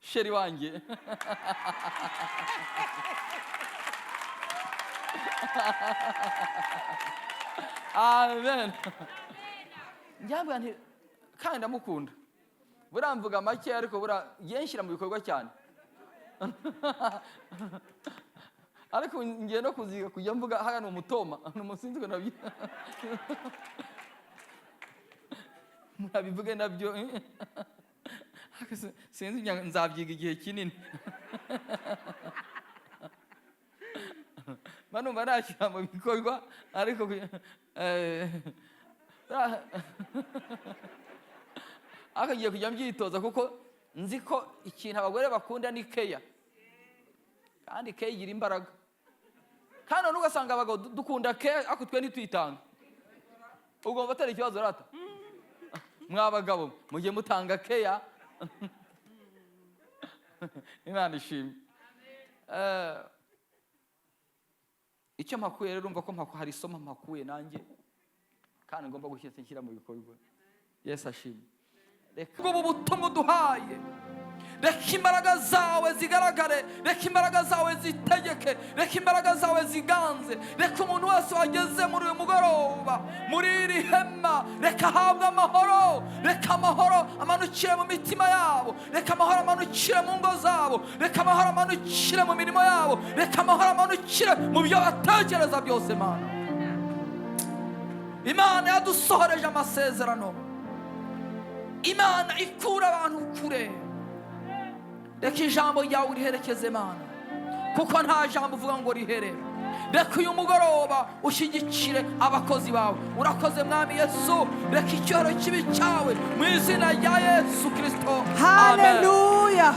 S1: Chéri wanjye. Amen. Njyambwira nti kandi ndamukunda, buriya mvuga make, ariko buriya ngiye nshyira mu bikorwa cyane, ariko ngiye no kuziga kujya mvuga hano ni umutoma, ni umusinzi ngo nabyo murabivuge nabyo. Sinzi, nzabyiga igihe kinini, mba numva nashyira mu bikorwa, ariko ariko ngiye kujya mbyitoza, kuko nzi ko ikintu abagore bakunda ni keya, kandi keya igira imbaraga. Kandi none ugasanga abagabo dukunda keya, ariko twe ntituyitanga. Ugomba atari ikibazo rata. Mwa bagabo mujye mutanga keya. Imana ishimwe. Icyo mpakuye rero, urumva ko hari isomo mpakuye nanjye, kandi ngomba gushyira mu bikorwa. Yesu ashimwe. Reka ubu butumwa uduhaye, reka imbaraga zawe zigaragare, reka imbaraga zawe zitegeke, reka imbaraga zawe ziganze, reka umuntu wese wageze muri uyu mugoroba muri iri hema, reka ahabwe amahoro, reka amahoro amanukire mu mitima yabo, reka amahoro amanukire mu ngo zabo, reka amahoro amanukire mu mirimo yabo, reka amahoro amanukire mu byo batekereza byose. Mana, Imana yadusohoreje amasezerano, Imana ikura abantu kure, reka ijambo ryawe uriherekeze Mana, kuko nta jambo uvuga ngo rihere. Reka uyu mugoroba ushyigikire abakozi bawe. Urakoze Mwami Yesu, reka icyoro kibi cyawe mu izina rya Yesu Kirisito. Amen.
S3: Haleluya.